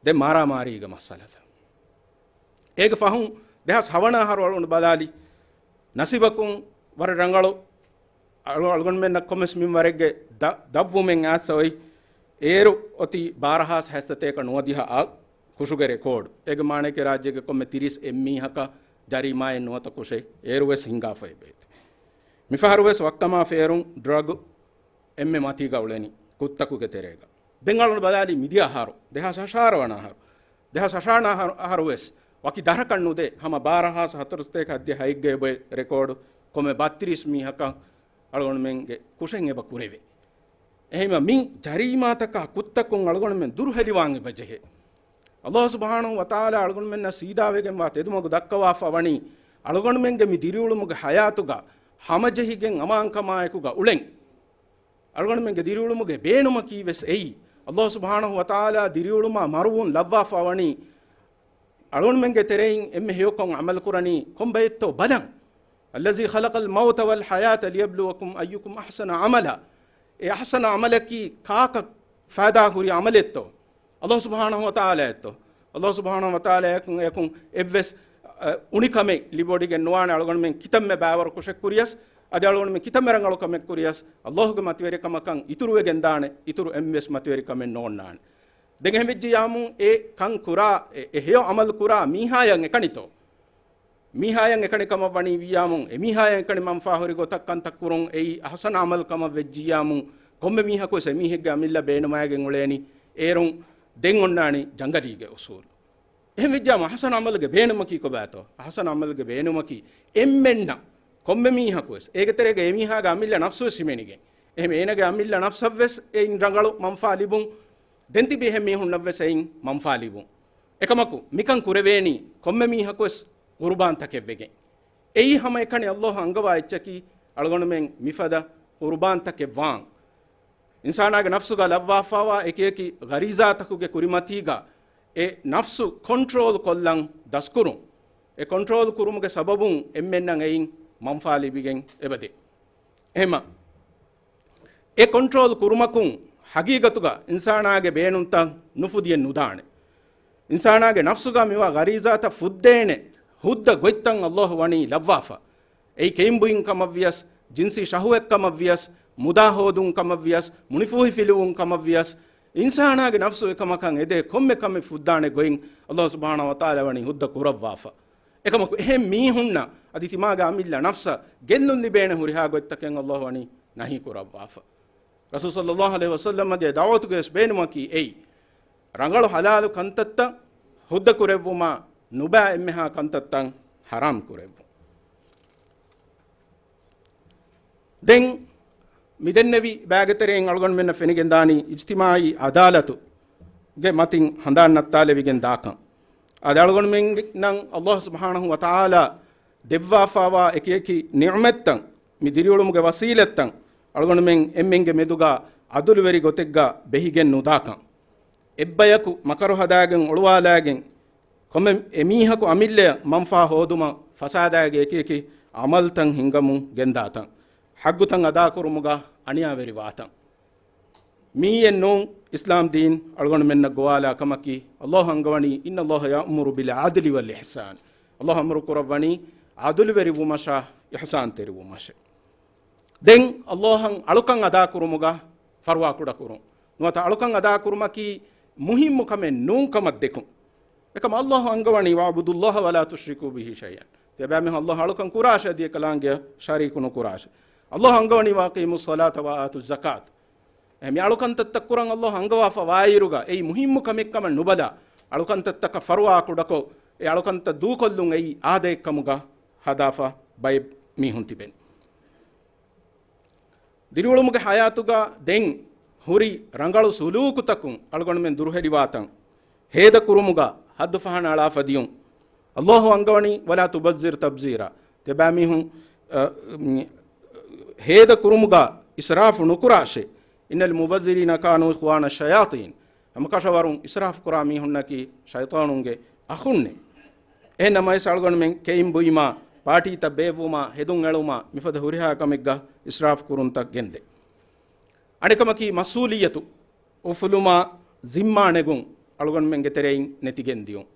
ދެން މާރާމާރީގެ މައްސަލަތައް. އޭގެ ފަހުން ދެހާސް ހަވަނަ އަހަރު އަޅުގަނޑު ބަލާލި، ނަސީބަކުން ވަރަށް ރަނގަޅު އަޅު-، އަޅުގަނޑުމެންނަށް ކޮންމެސް މިންވަރެއްގެ ދަ-، ދަށްވުމެއް އައިސް އޮތް. އޭރު އޮތީ ބާރަ ހާސް ހަތްސަތޭކަ ނުވަދިހަ އަށް ކުށުގެ ރެކޯޑް. އޭގެ މާނައަކީ ރާއްޖޭގެ ކޮންމެ ތިރީސް އެއްމީހަކަށް ޖަރީމާއެއް ނުވަތަ ކުށެއް އޭރުވެސް ހިނގާފައި ވޭތޯ. މިފަހަރުވެސް ވައްކަމާ ފޭރުން ޑްރަގު އެންމެ މަތީގަ އުޅެނީ. ހުއްދަކުގެ ތެރޭގަ. ދެން އަޅުގަނޑު ބަލާލީ މިދިޔަ އަހަރު، ދެހާސް އަށާރަ ވަނަ އަހަރު، ދެހާސް އަށާރަ އަހަރު، އަހަރު ވެސް ވަކި ދަށަކަށް ނުދޭ، ހަމަ ބާރަ ހާސް ހަތަރު ސަތޭކަ ހައްދިހަ ހައެއްގަ އެބައޮތް ރެކޯޑު ކޮންމެ ބައްތިރީސް މީހަކަށް އަޅުގަނޑުމެންގެ ކުށެއް އެބަ ކުރެވޭ. އެހެންވީމަ މި ޖަރީމާތަކާ ކުށްތަކުން އަޅުގަނޑުމެން ދުރުހެލިވާން އެބަ ޖެހޭ. އައްލާހު ސުބްޙާނަހު ވަތަޢާލާ އަޅުގަނޑުމެންނަށް ސީދާވެގެންވާ ތެދުމަގު ދައްކަވާފަ ވަނީ، އަޅުގަނޑުމެންގެ މި ދިރިއުޅުމުގެ ޙަޔާތުގަ ހަމަޖެހިގެން އަމާންކަމާއެކުގަ އުޅެން. އަޅުގަނޑުމެންގެ ދިރިއުޅުމުގެ ބޭނުމަކީ ވެސް އެއީ. އައްލާހު ސުބްޙާނަހު ވަތަޢާލާ ދިރިއުޅުމާ މަރުވުން ލައްވާފަ ވަނީ، އަޅުގަނޑުމެންގެ ތެރެއިން އެންމެ ހެޔޮކޮށް ޢަމަލުކުރަނީ ކޮންބައެއްތޯ ބަލަން. الذي خلق الموت والحياة ليبلوكم أيكم أحسن عملا. އެ އަޙްސަނަ ޢަމަލަކީ ކާކަށް ފައިދާ ހުރި ޢަމަލެއްތޯ؟ އައްލާހު ސުބްޙާނަހު ވަތަޢާލާއެއްތޯ؟ އައްލާހު ސުބްޙާނަހު ވަތަޢާލާއަކުން އެކުން އެއްވެސް، އަ، އުނިކަމެއް ލިބިވޮޑިގެން ނުވާނެ. އަޅުގަނޑުމެން ކިތަންމެ ބައިވަރު ކުށެއް ކުރިޔަސް، އަދި އަޅުގަނޑުމެން ކިތަންމެ ރަނގަޅު ކަމެއް ކުރިޔަސް، އައްލާހުގެ މަތިވެރިކަމަކަށް އިތުރުވެގެންދާނެ، އިތުރު އެއްވެސް މަތިވެރިކަމެއް ނޯންނާނެ. ދެން އެހެންވެއްޖިއްޔާމު އެ ކަން ކުރާ، އެ، އެ ހެޔޮ ޢަމަލު ކުރާ މީހާޔަށް އެކަނިތޯ؟ މީހާޔަށް އެކަނި ކަމަށް ވަނީ ވިއްޔާމު، އެ މީހާޔަށް އެކަނި މަންފާ ހުރި ގޮތަށް ކަންތައް ކުރުން އެއީ އަޙްސަނަ ޢަމަލު ކަމަށް ވެއްޖިއްޔާމު، ކޮންމެ މީހަކު ވެސް އެމީހެއްގެ އަމިއްލަ ބޭނުމައިގެން އުޅޭނީ. އޭރުން ދެން އޮންނާނީ ޖަނގަލީގެ އުސޫލު. އެހެން ވެއްޖާމު އަޙްސަނަ ޢަމަލުގެ ބޭނުމަކީ ކޮބާތޯ؟ އަޙްސަނަ ޢަމަލުގެ ބޭނުމަކީ އެންމެންނަށް، ކޮންމެ މީހަކު ވެސް، އޭގެ ތެރޭގަ އެ މީހާގެ އަމިއްލަ ނަފްސު ވެސް ހިމެނިގެން، އެހެން އޭނަގެ އަމިއްލަ ނަފްސަށް ވެސް އެއިން ރަނގަޅު މަންފާ ލިބުން، ދެން ތިބި އެހެން މީހުންނަށް ވެސް އެއިން މަންފާ ލިބުން. އެކަމަކު، މިކަން ކުރެވޭނީ ކޮންމެ މީހަކު ވެސް ޤުރުބާންތަކެއް ވެގެން. އެއީ ހަމައެކަނި އައްލާހު އަންގަވާ އެއްޗަކީ، އަޅުގަނޑުމެން މިފަދަ ޤުރުބާންތަކެއް ވާން. އިންސާނާގެ ނަފްސުގަ ލައްވާފަވާ އެކިއެކި ޣަރީޒާތަކުގެ ކުރިމަތީގަ އެ ނަފްސު ކޮންޓްރޯލް ކޮށްލަން ދަސްކުރުން. އެ ކޮންޓްރޯލް ކުރުމުގެ ސަބަބުން އެންމެންނަށް އެއިން މަންފާ ލިބިގެން އެބަދޭ. އެހެމަ އެ ކޮންޓްރޯލް ކުރުމަކުން ހަގީގަތުގަ އިންސާނާގެ ބޭނުންތައް ނުފުދިއެއް ނުދާނެ. އިންސާނާގެ ނަފްސުގަ މިވާ ޣަރީޒާތައް ފުއްދޭނެ ހުއްދަ ގޮތްތައް އައްލާހު ވަނީ ލައްވާފަ. އެއީ ކެއިން ބުއިން ކަމަށްވިޔަސް، ޖިންސީ ޝަހުވަތް ކަމަށްވިޔަސް، މުދާ ހޯދުން ކަމަށްވިޔަސް، މުނިފޫހިފިލުވުން ކަމަށްވިޔަސް، އިންސާނާގެ ނަފްސު އެކަމަކަށް އެދޭ ކޮންމެ ކަމެއް ފުއްދާނެ ގޮތް އައްލާހު ސުބްޙާނަހު ވަތަޢާލާ ވަނީ ހުއްދަ ކުރައްވާފަ. އެކަމަކު އެހެން މީހުންނަށް އަދި ތިމާގެ އަމިއްލަ ނަފްސަށް ގެއްލުން ލިބޭނެ ހުރިހާ ގޮތްތަކެއް އައްލާހު ވަނީ ނަހީ ކުރައްވާފަ. ރަސޫލު ޞައްލައްލާހު ޢަލައިހި ވަސައްލަމަގެ ދަޢުވަތުގެ ވެސް ބޭނުމަކީ އެއީ، ރަނގަޅު ޙަލާލު ކަންތައްތައް ހުއްދަ ކުރެއްވުމާ ނުބައި އެންމެހާ ކަންތައްތައް ޙަރާމް ކުރެއްވުން. ދެން މިދެންނެވި ބައިގެ ތެރެއިން އަޅުގަނޑުމެންނަށް ފެނިގެންދާނީ އިޖްތިމާޢީ ޢަދާލަތުގެ މަތިން ހަނދާން ނައްތާލެވިގެން ދާކަން. އަދި އަޅުގަނޑުމެންނަށް އައްލާހު ސުބްޙާނަހު ވަތަޢާލާ ދެއްވާފަވާ އެކިއެކި ނިޢުމަތްތައް، މި ދިރިއުޅުމުގެ ވަސީލަތްތައް، އަޅުގަނޑުމެން އެންމެންގެ މެދުގަ ޢަދުލުވެރި ގޮތެއްގަ ބެހިގެން ނުދާކަން. އެއްބަޔަކު މަކަރު ހަދާގެން އޮޅުވާލާގެން، ކޮންމެ އެމީހަކު އަމިއްލަޔަށް މަންފާ ހޯދުމަށް ފަސާދާގެ އެކިއެކި ޢަމަލްތައް ހިންގަމުން ގެންދާތަން، ޙައްޤުތައް އަދާކުރުމުގަ އަނިޔާވެރިވާތަން. މިއެއް ނޫން އިސްލާމް ދީން އަޅުގަނޑުމެންނަށް ގޮވާލާ ކަމަކީ، އައްލާހު އަންގަވަނީ، إن الله يأمر بالعدل والإحسان. އައްލާހު އަމުރު ކުރައްވަނީ ޢަދުލުވެރިވުމަށާ އިޙްސާންތެރިވުމަށެ. ދެން އައްލާހަށް އަޅުކަން އަދާކުރުމުގަ ފަރުވާކުޑަކުރުން. ނުވަތަ އަޅުކަން އަދާކުރުމަކީ މުހިއްމު ކަމެއް ނޫން ކަމަށް ދެކުން. އެކަމަށް އައްލާހު އަންގަވަނީ، واعبدوا الله ولا تشركوا به شيئا. ތިޔަބައިމީހުން އައްލާހަށް އަޅުކަން ކުރާށޭ، އަދިއެކަލާނގެއަށް ޝަރީކު ނުކުރާށޭ. އައްލާހު އަންގަވަނީ، وأقيموا الصلاة وآتوا الزكاة. އެ މި އަޅުކަންތައްތައް ކުރަން އައްލާހު އަންގަވާފަ ވާއިރުގަ އެއީ މުހިއްމު ކަމެއް ކަމަށް ނުބަލާ، އަޅުކަންތައްތަކަށް ފަރުވާ ކުޑަކޮށް، އެ އަޅުކަންތައް ދޫކޮށްލުން އެއީ އާދައެއްކަމުގަ ހަދާފަ ބައެއް މީހުން ތިބެން. ދިރިއުޅުމުގެ ޙަޔާތުގަ ދެން ހުރި ރަނގަޅު ސުލޫކުތަކުން އަޅުގަނޑުމެން ދުރުހެލިވާތަން، ހޭދަކުރުމުގަ ޙައްދު ފަހަނަ އަޅާފަ ދިޔުން. އައްލާހު އަންގަވަނީ، ولا تبذر تبذيرا. ތިޔަބައިމީހުން، އަ، މި، ހޭދަކުރުމުގަ އިސްރާފު ނުކުރާށޭ. إن المبذرين كانوا إخوان الشياطين. ހަމަކަށަވަރުން އިސްރާފު ކުރާ މީހުންނަކީ ޝައިޠާނުންގެ އަޚުންނޭ. އެހެން ނަމަވެސް އަޅުގަނޑުމެން ކެއިން ބުއިމާ، ޕާޓީތައް ބޭއްވުމާ، ހެދުން އެޅުމާ، މިފަދަ ހުރިހާ ކަމެއްގަ އިސްރާފު ކުރުންތައް ގެންދޭ. އަނެކަމަކީ މަސްއޫލިއްޔަތު އުފުލުމާ، ޒިންމާ ނެގުން އަޅުގަނޑުމެންގެ ތެރެއިން ނެތިގެން ދިޔުން.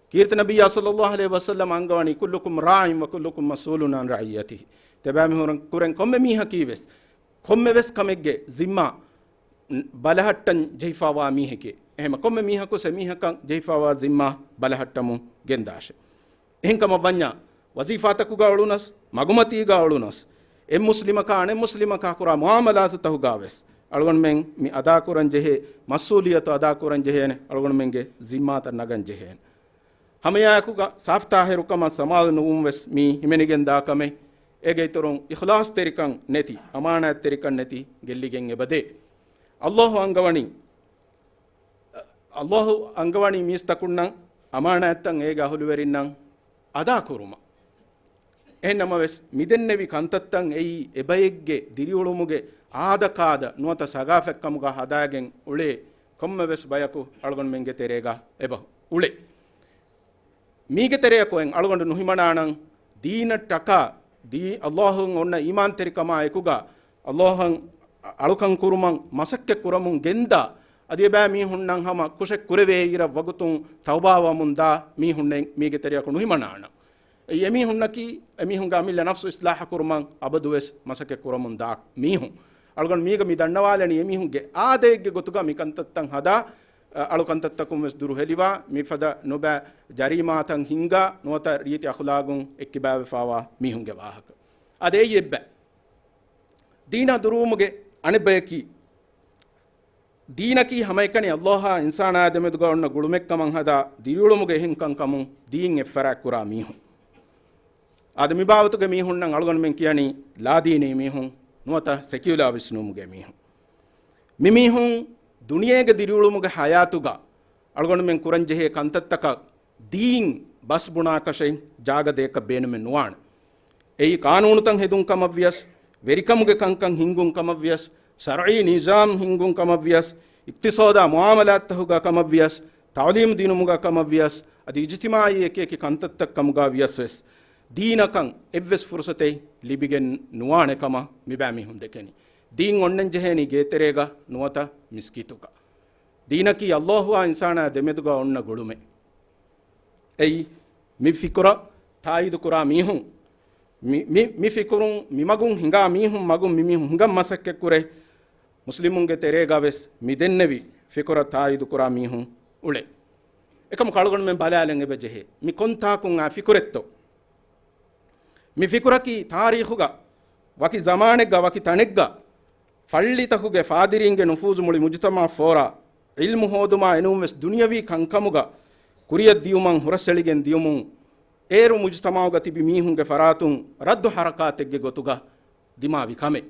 ކީރިތި ނަބިއްޔާ ޞައްލައްލާހު ޢަލައިހި ވަސައްލަމަ އަންގަވަނީ، كلكم راع وكلكم مسؤول عن رعيته. ތިޔަބައިމީހުން ކުރެން ކޮންމެ މީހަކީ ވެސް ކޮންމެ ވެސް ކަމެއްގެ ޒިންމާ ބަލަހައްޓަން ޖެހިފަވާ މީހެކޭ. އެހެމަ ކޮންމެ މީހަކު ސެ މީހަކަށް ޖެހިފަވާ ޒިންމާ ބަލަހައްޓަމުން ގެންދާށެ. އެހެންކަމަށް ވަންޏާ، ވަޒީފާތަކުގަ އުޅުނަސް، މަގުމަތީގަ އުޅުނަސް، އެއް މުސްލިމަކާ އަނެއް މުސްލިމަކާ ކުރާ މުޢާމަލާތުތަކުގަ ވެސް، އަޅުގަނޑުމެން މި އަދާކުރަން ޖެހޭ މަސްއޫލިއްޔަތު އަދާކުރަން ޖެހޭނެ، އަޅުގަނޑުމެންގެ ޒިންމާތައް ނަގަން ޖެހޭނެ. ހަމައެއާއެކުގަ ސާފްތާހިރުކަމަށް ސަމާލު ނުވުން ވެސް މީ ހިމެނިގެން ދާ ކަމެއް. އޭގެ އިތުރުން އިޚްލާޞްތެރިކަން ނެތި، އަމާނާތްތެރިކަން ނެތި ގެއްލިގެން އެބަދޭ. އައްލާހު އަންގަވަނީ، އައްލާހު އަންގަވަނީ މީސްތަކުންނަށް އަމާނާތްތައް އޭގެ އަހުލުވެރިންނަށް އަދާކުރުމަށް. އެހެންނަމަވެސް، މިދެންނެވި ކަންތައްތައް އެއީ އެބައެއްގެ ދިރިއުޅުމުގެ އާދަކާދަ ނުވަތަ ސަގާފަތްކަމުގަ ހަދާގެން އުޅޭ ކޮންމެވެސް ބަޔަކު އަޅުގަނޑުމެންގެ ތެރޭގަ އެބަ އުޅޭ. މީގެ ތެރެއަކު އެން އަޅުގަނޑު ނުހިމަނާނަން، ދީނަށްޓަކާ، ދީ-، އައްލާހުން އޮންނަ އީމާންތެރިކަމާ އެކުގަ، އައްލާހަށް އަޅުކަން ކުރުމަށް މަސައްކަތް ކުރަމުން ގެންދާ، އަދި އެބައި މީހުންނަށް ހަމަ ކުށެއް ކުރެވޭ އިރަށް ވަގުތުން ތައުބާވަމުން ދާ މީހުންނެއް މީގެ ތެރެއަކު ނުހިމަނާނަން. އެއީ އެމީހުންނަކީ، އެމީހުންގެ އަމިއްލަ ނަފްސު އިސްލާހަ ކުރުމަށް އަބަދުވެސް މަސައްކަތް ކުރަމުން ދާ މީހުން. އަޅުގަނޑު މީގަ މި ދަންނަވާލަނީ އެމީހުންގެ އާދައެއްގެ ގޮތުގަ މި ކަންތައްތައް ހަދާ، އަ، އަޅުކަންތައްތަކުން ވެސް ދުރުހެލިވާ، މިފަދަ ނުބައި ޖަރީމާތައް ހިންގާ، ނުވަތަ ރީތި އަޚުލާގުން އެއްކިބާވެފާވާ މީހުންގެ ވާހަކަ. އަދި އެއީ އެއްބަ. ދީނާ ދުރުވުމުގެ އަނެއްބަޔަކީ، ދީނަކީ ހަމައެކަނި އައްލާހާ އިންސާނާ ދެމެދުގަ އޮންނަ ގުޅުމެއްކަމަށް ހަދާ ދިރިއުޅުމުގެ އެހެންކަންކަމުން ދީން އެއްފަރާތްކުރާ މީހުން. އާދެ، މި ބާވަތުގެ މީހުންނަށް އަޅުގަނޑުމެން ކިޔަނީ ލާދީނީ މީހުން ނުވަތަ ސެކިއުލާ ވިސްނުމުގެ މީހުން. މި މީހުން ދުނިޔޭގެ ދިރިއުޅުމުގެ ހަޔާތުގަ އަޅުގަނޑުމެން ކުރަންޖެހޭ ކަންތައްތަކަށް ދީން ބަސް ބުނާކަށެއް ޖާގަ ދޭކަށް ބޭނުމެއް ނުވާނެ. އެއީ ޤާނޫނުތައް ހެދުން ކަމަށްވިޔަސް، ވެރިކަމުގެ ކަންކަން ހިންގުން ކަމަށްވިޔަސް، ޝަރްޢީ ނިޒާމް ހިންގުން ކަމަށްވިޔަސް، އިޤްތިޞާދާ މުޢާމަލާތްތަކުގަ ކަމަށްވިޔަސް، ތަޢުލީމް ދިނުމުގަ ކަމަށްވިޔަސް، އަދި އިޖްތިމާޢީ އެކިއެކި ކަންތައްތައް ކަމުގަ ވިޔަސް ވެސް، ދީނަކަށް އެއްވެސް ފުރުޞަތެއް ލިބިގެން ނުވާނެ ކަމަށް މިބައިމީހުން ދެކެނީ. ދީން އޮންނަން ޖެހޭނީ ގޭތެރޭގަ ނުވަތަ މިސްކިތުގަ. ދީނަކީ އައްލާހުއާ އިންސާނާ ދެމެދުގަ އޮންނަ ގުޅުމެއް. އެއީ، މި ފިކުރަށް ތާއީދު ކުރާ މީހުން، މި، މި، މި ފިކުރުން މި މަގުން ހިނގާ މީހުން މަގުން މި މީހުން ހިނގަން މަސައްކަތް ކުރޭ. މުސްލިމުންގެ ތެރޭގަ ވެސް މި ދެންނެވި ފިކުރަށް ތާއީދު ކުރާ މީހުން އުޅޭ. އެކަމަކު އަޅުގަނޑުމެން ބަލާލަން އެބަ ޖެހޭ، މި ކޮންތާކުން އާ ފިކުރެއްތޯ؟ މި ފިކުރަކީ ތާރީޚުގަ ވަކި ޒަމާނެއްގަ ވަކި ތަނެއްގަ ފައްޅިތަކުގެ ފާދިރީންގެ ނުފޫޒު މުޅި މުޖުތަމަޢަށް ފޯރާ، ޢިލްމު ހޯދުމާ އެނޫންވެސް ދުނިޔަވީ ކަންކަމުގަ ކުރިއަށް ދިޔުމަށް ހުރަސްއެޅިގެން ދިޔުމުން، އޭރު މުޖުތަމަޢުގަ ތިބި މީހުންގެ ފަރާތުން ރައްދު ޙަރަކާތެއްގެ ގޮތުގަ ދިމާވި ކަމެއް.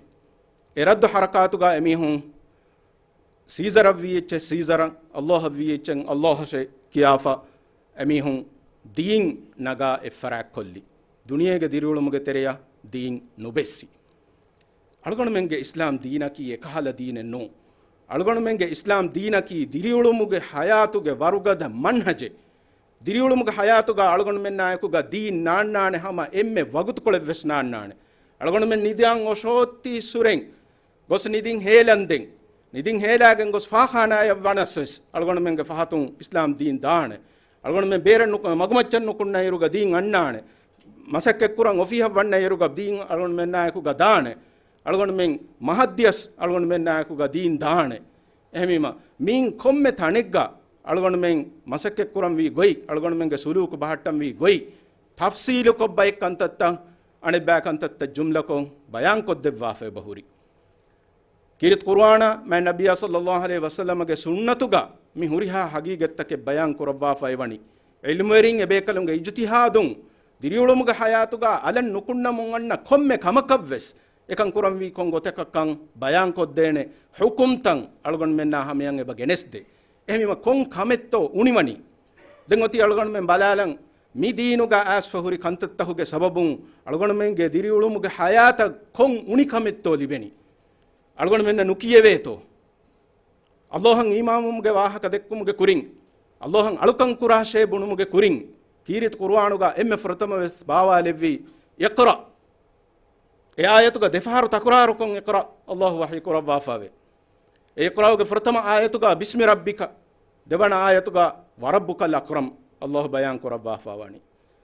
އެ ރައްދު ޙަރަކާތުގަ އެމީހުން ސީޒަރަށްވީ އެއްޗެއް ސީޒަރަށް، އައްލާހަށްވީ އެއްޗެއް އައްލާހަށޭ ކިޔާފަ، އެމީހުން ދީން ނަގާ އެއްފަރާތްކޮށްލި. ދުނިޔޭގެ ދިރިއުޅުމުގެ ތެރެއަށް ދީން ނުބެއްސި. އަޅުގަނޑުމެންގެ އިސްލާމް ދީނަކީ އެކަހަލަ ދީނެއް ނޫން. އަޅުގަނޑުމެންގެ އިސްލާމް ދީނަކީ ދިރިއުޅުމުގެ ޙަޔާތުގެ ވަރުގަދަ މަންހަޖެއް. ދިރިއުޅުމުގެ ޙަޔާތުގަ އަޅުގަނޑުމެންނާއެކުގަ ދީން ނާންނާނެ ހަމަ އެންމެ ވަގުތުކޮޅެއްވެސް ނާންނާނެ. އަޅުގަނޑުމެން ނިދަން އޮށޯތީއްސުރެން ގޮސް ނިދިން ހޭލަންދެން، ނިދިން ހޭލާގެން ގޮސް ފާޚާނާޔަށް ވަނަސްވެސް، އަޅުގަނޑުމެންގެ ފަހަތުން އިސްލާމް ދީން ދާނެ. އަޅުގަނޑުމެން ބޭރަށް ނުކު-، މަގުމައްޗަށް ނުކުންނައިރުގަ ދީން އަންނާނެ. މަސައްކަތްކުރަން އޮފީހަށް ވަންނައިރުގަ ދީން އަޅުގަނޑުމެންނާއެކުގަ ދާނެ. އަޅުގަނޑުމެން މަހަށްދިޔަސް އަޅުގަނޑުމެންނާއެކުގަ ދީން ދާނެ. އެހެންވީމަ، މިއިން ކޮންމެ ތަނެއްގަ އަޅުގަނޑުމެން މަސައްކަތްކުރަންވީ ގޮތް، އަޅުގަނޑުމެންގެ ސުލޫކު ބަހައްޓަންވީ ގޮތް، ތަފްސީލުކޮށް ބައެއް ކަންތައްތައް އަނެއްބައި ކަންތައްތައް ޖުމްލަކޮށް ބަޔާންކޮށްދެއްވާފަ އެބަހުރި. ކީރިތި ޤުރުއާނާ މާތް ނަބިއްޔާ ޞައްލައްލާހު ޢަލައިހި ވަސައްލަމަގެ ސުންނަތުގަ މި ހުރިހާ ޙަޤީޤަތްތަކެއް ބަޔާން ކުރައްވާފަ އެވަނީ. ޢިލްމުވެރިން އެބޭކަލުންގެ އިޖުތިހާދުން ދިރިއުޅުމުގެ ޙަޔާތުގަ އަލަށް ނުކުންނަމުން އަންނަ ކޮންމެ ކަމަކަށްވެސް އެކަން ކުރަންވީ ކޮން ގޮތަކަށްކަން ބަޔާންކޮށްދޭނެ ޙުކުމްތައް އަޅުގަނޑުމެންނާ ހަމަޔަށް އެބަ ގެނެސްދޭ. އެހެންވީމަ ކޮން ކަމެއްތޯ އުނިވަނީ؟ ދެން އޮތީ އަޅުގަނޑުމެން ބަލާލަން، މި ދީނުގަ އައިސްފަ ހުރި ކަންތައްތަކުގެ ސަބަބުން އަޅުގަނޑުމެންގެ ދިރިއުޅުމުގެ ޙަޔާތަށް ކޮން އުނިކަމެއްތޯ ލިބެނީ؟ އަޅުގަނޑުމެންނަށް ނުކިޔެވޭތޯ؟ އައްލާހަށް އީމާންވުމުގެ ވާހަކަ ދެއްކުމުގެ ކުރިން، އައްލާހަށް އަޅުކަން ކުރާށޭ ބުނުމުގެ ކުރިން، ކީރިތި ޤުރުއާނުގަ އެންމެ ފުރަތަމަވެސް ބާވާލެއްވީ، اقرأ. އެ އާޔަތުގަ ދެފަހަރު ތަކުރާރުކޮށް، اقرأ، އައްލާހު ވަޙީ ކުރައްވާފައެވެ. އެ އިޤްރާގެ ފުރަތަމަ އާޔަތުގަ بسم ربك، ދެވަނަ އާޔަތުގަ وربك الأكرم އައްލާހު ބަޔާން ކުރައްވާފަވަނީ.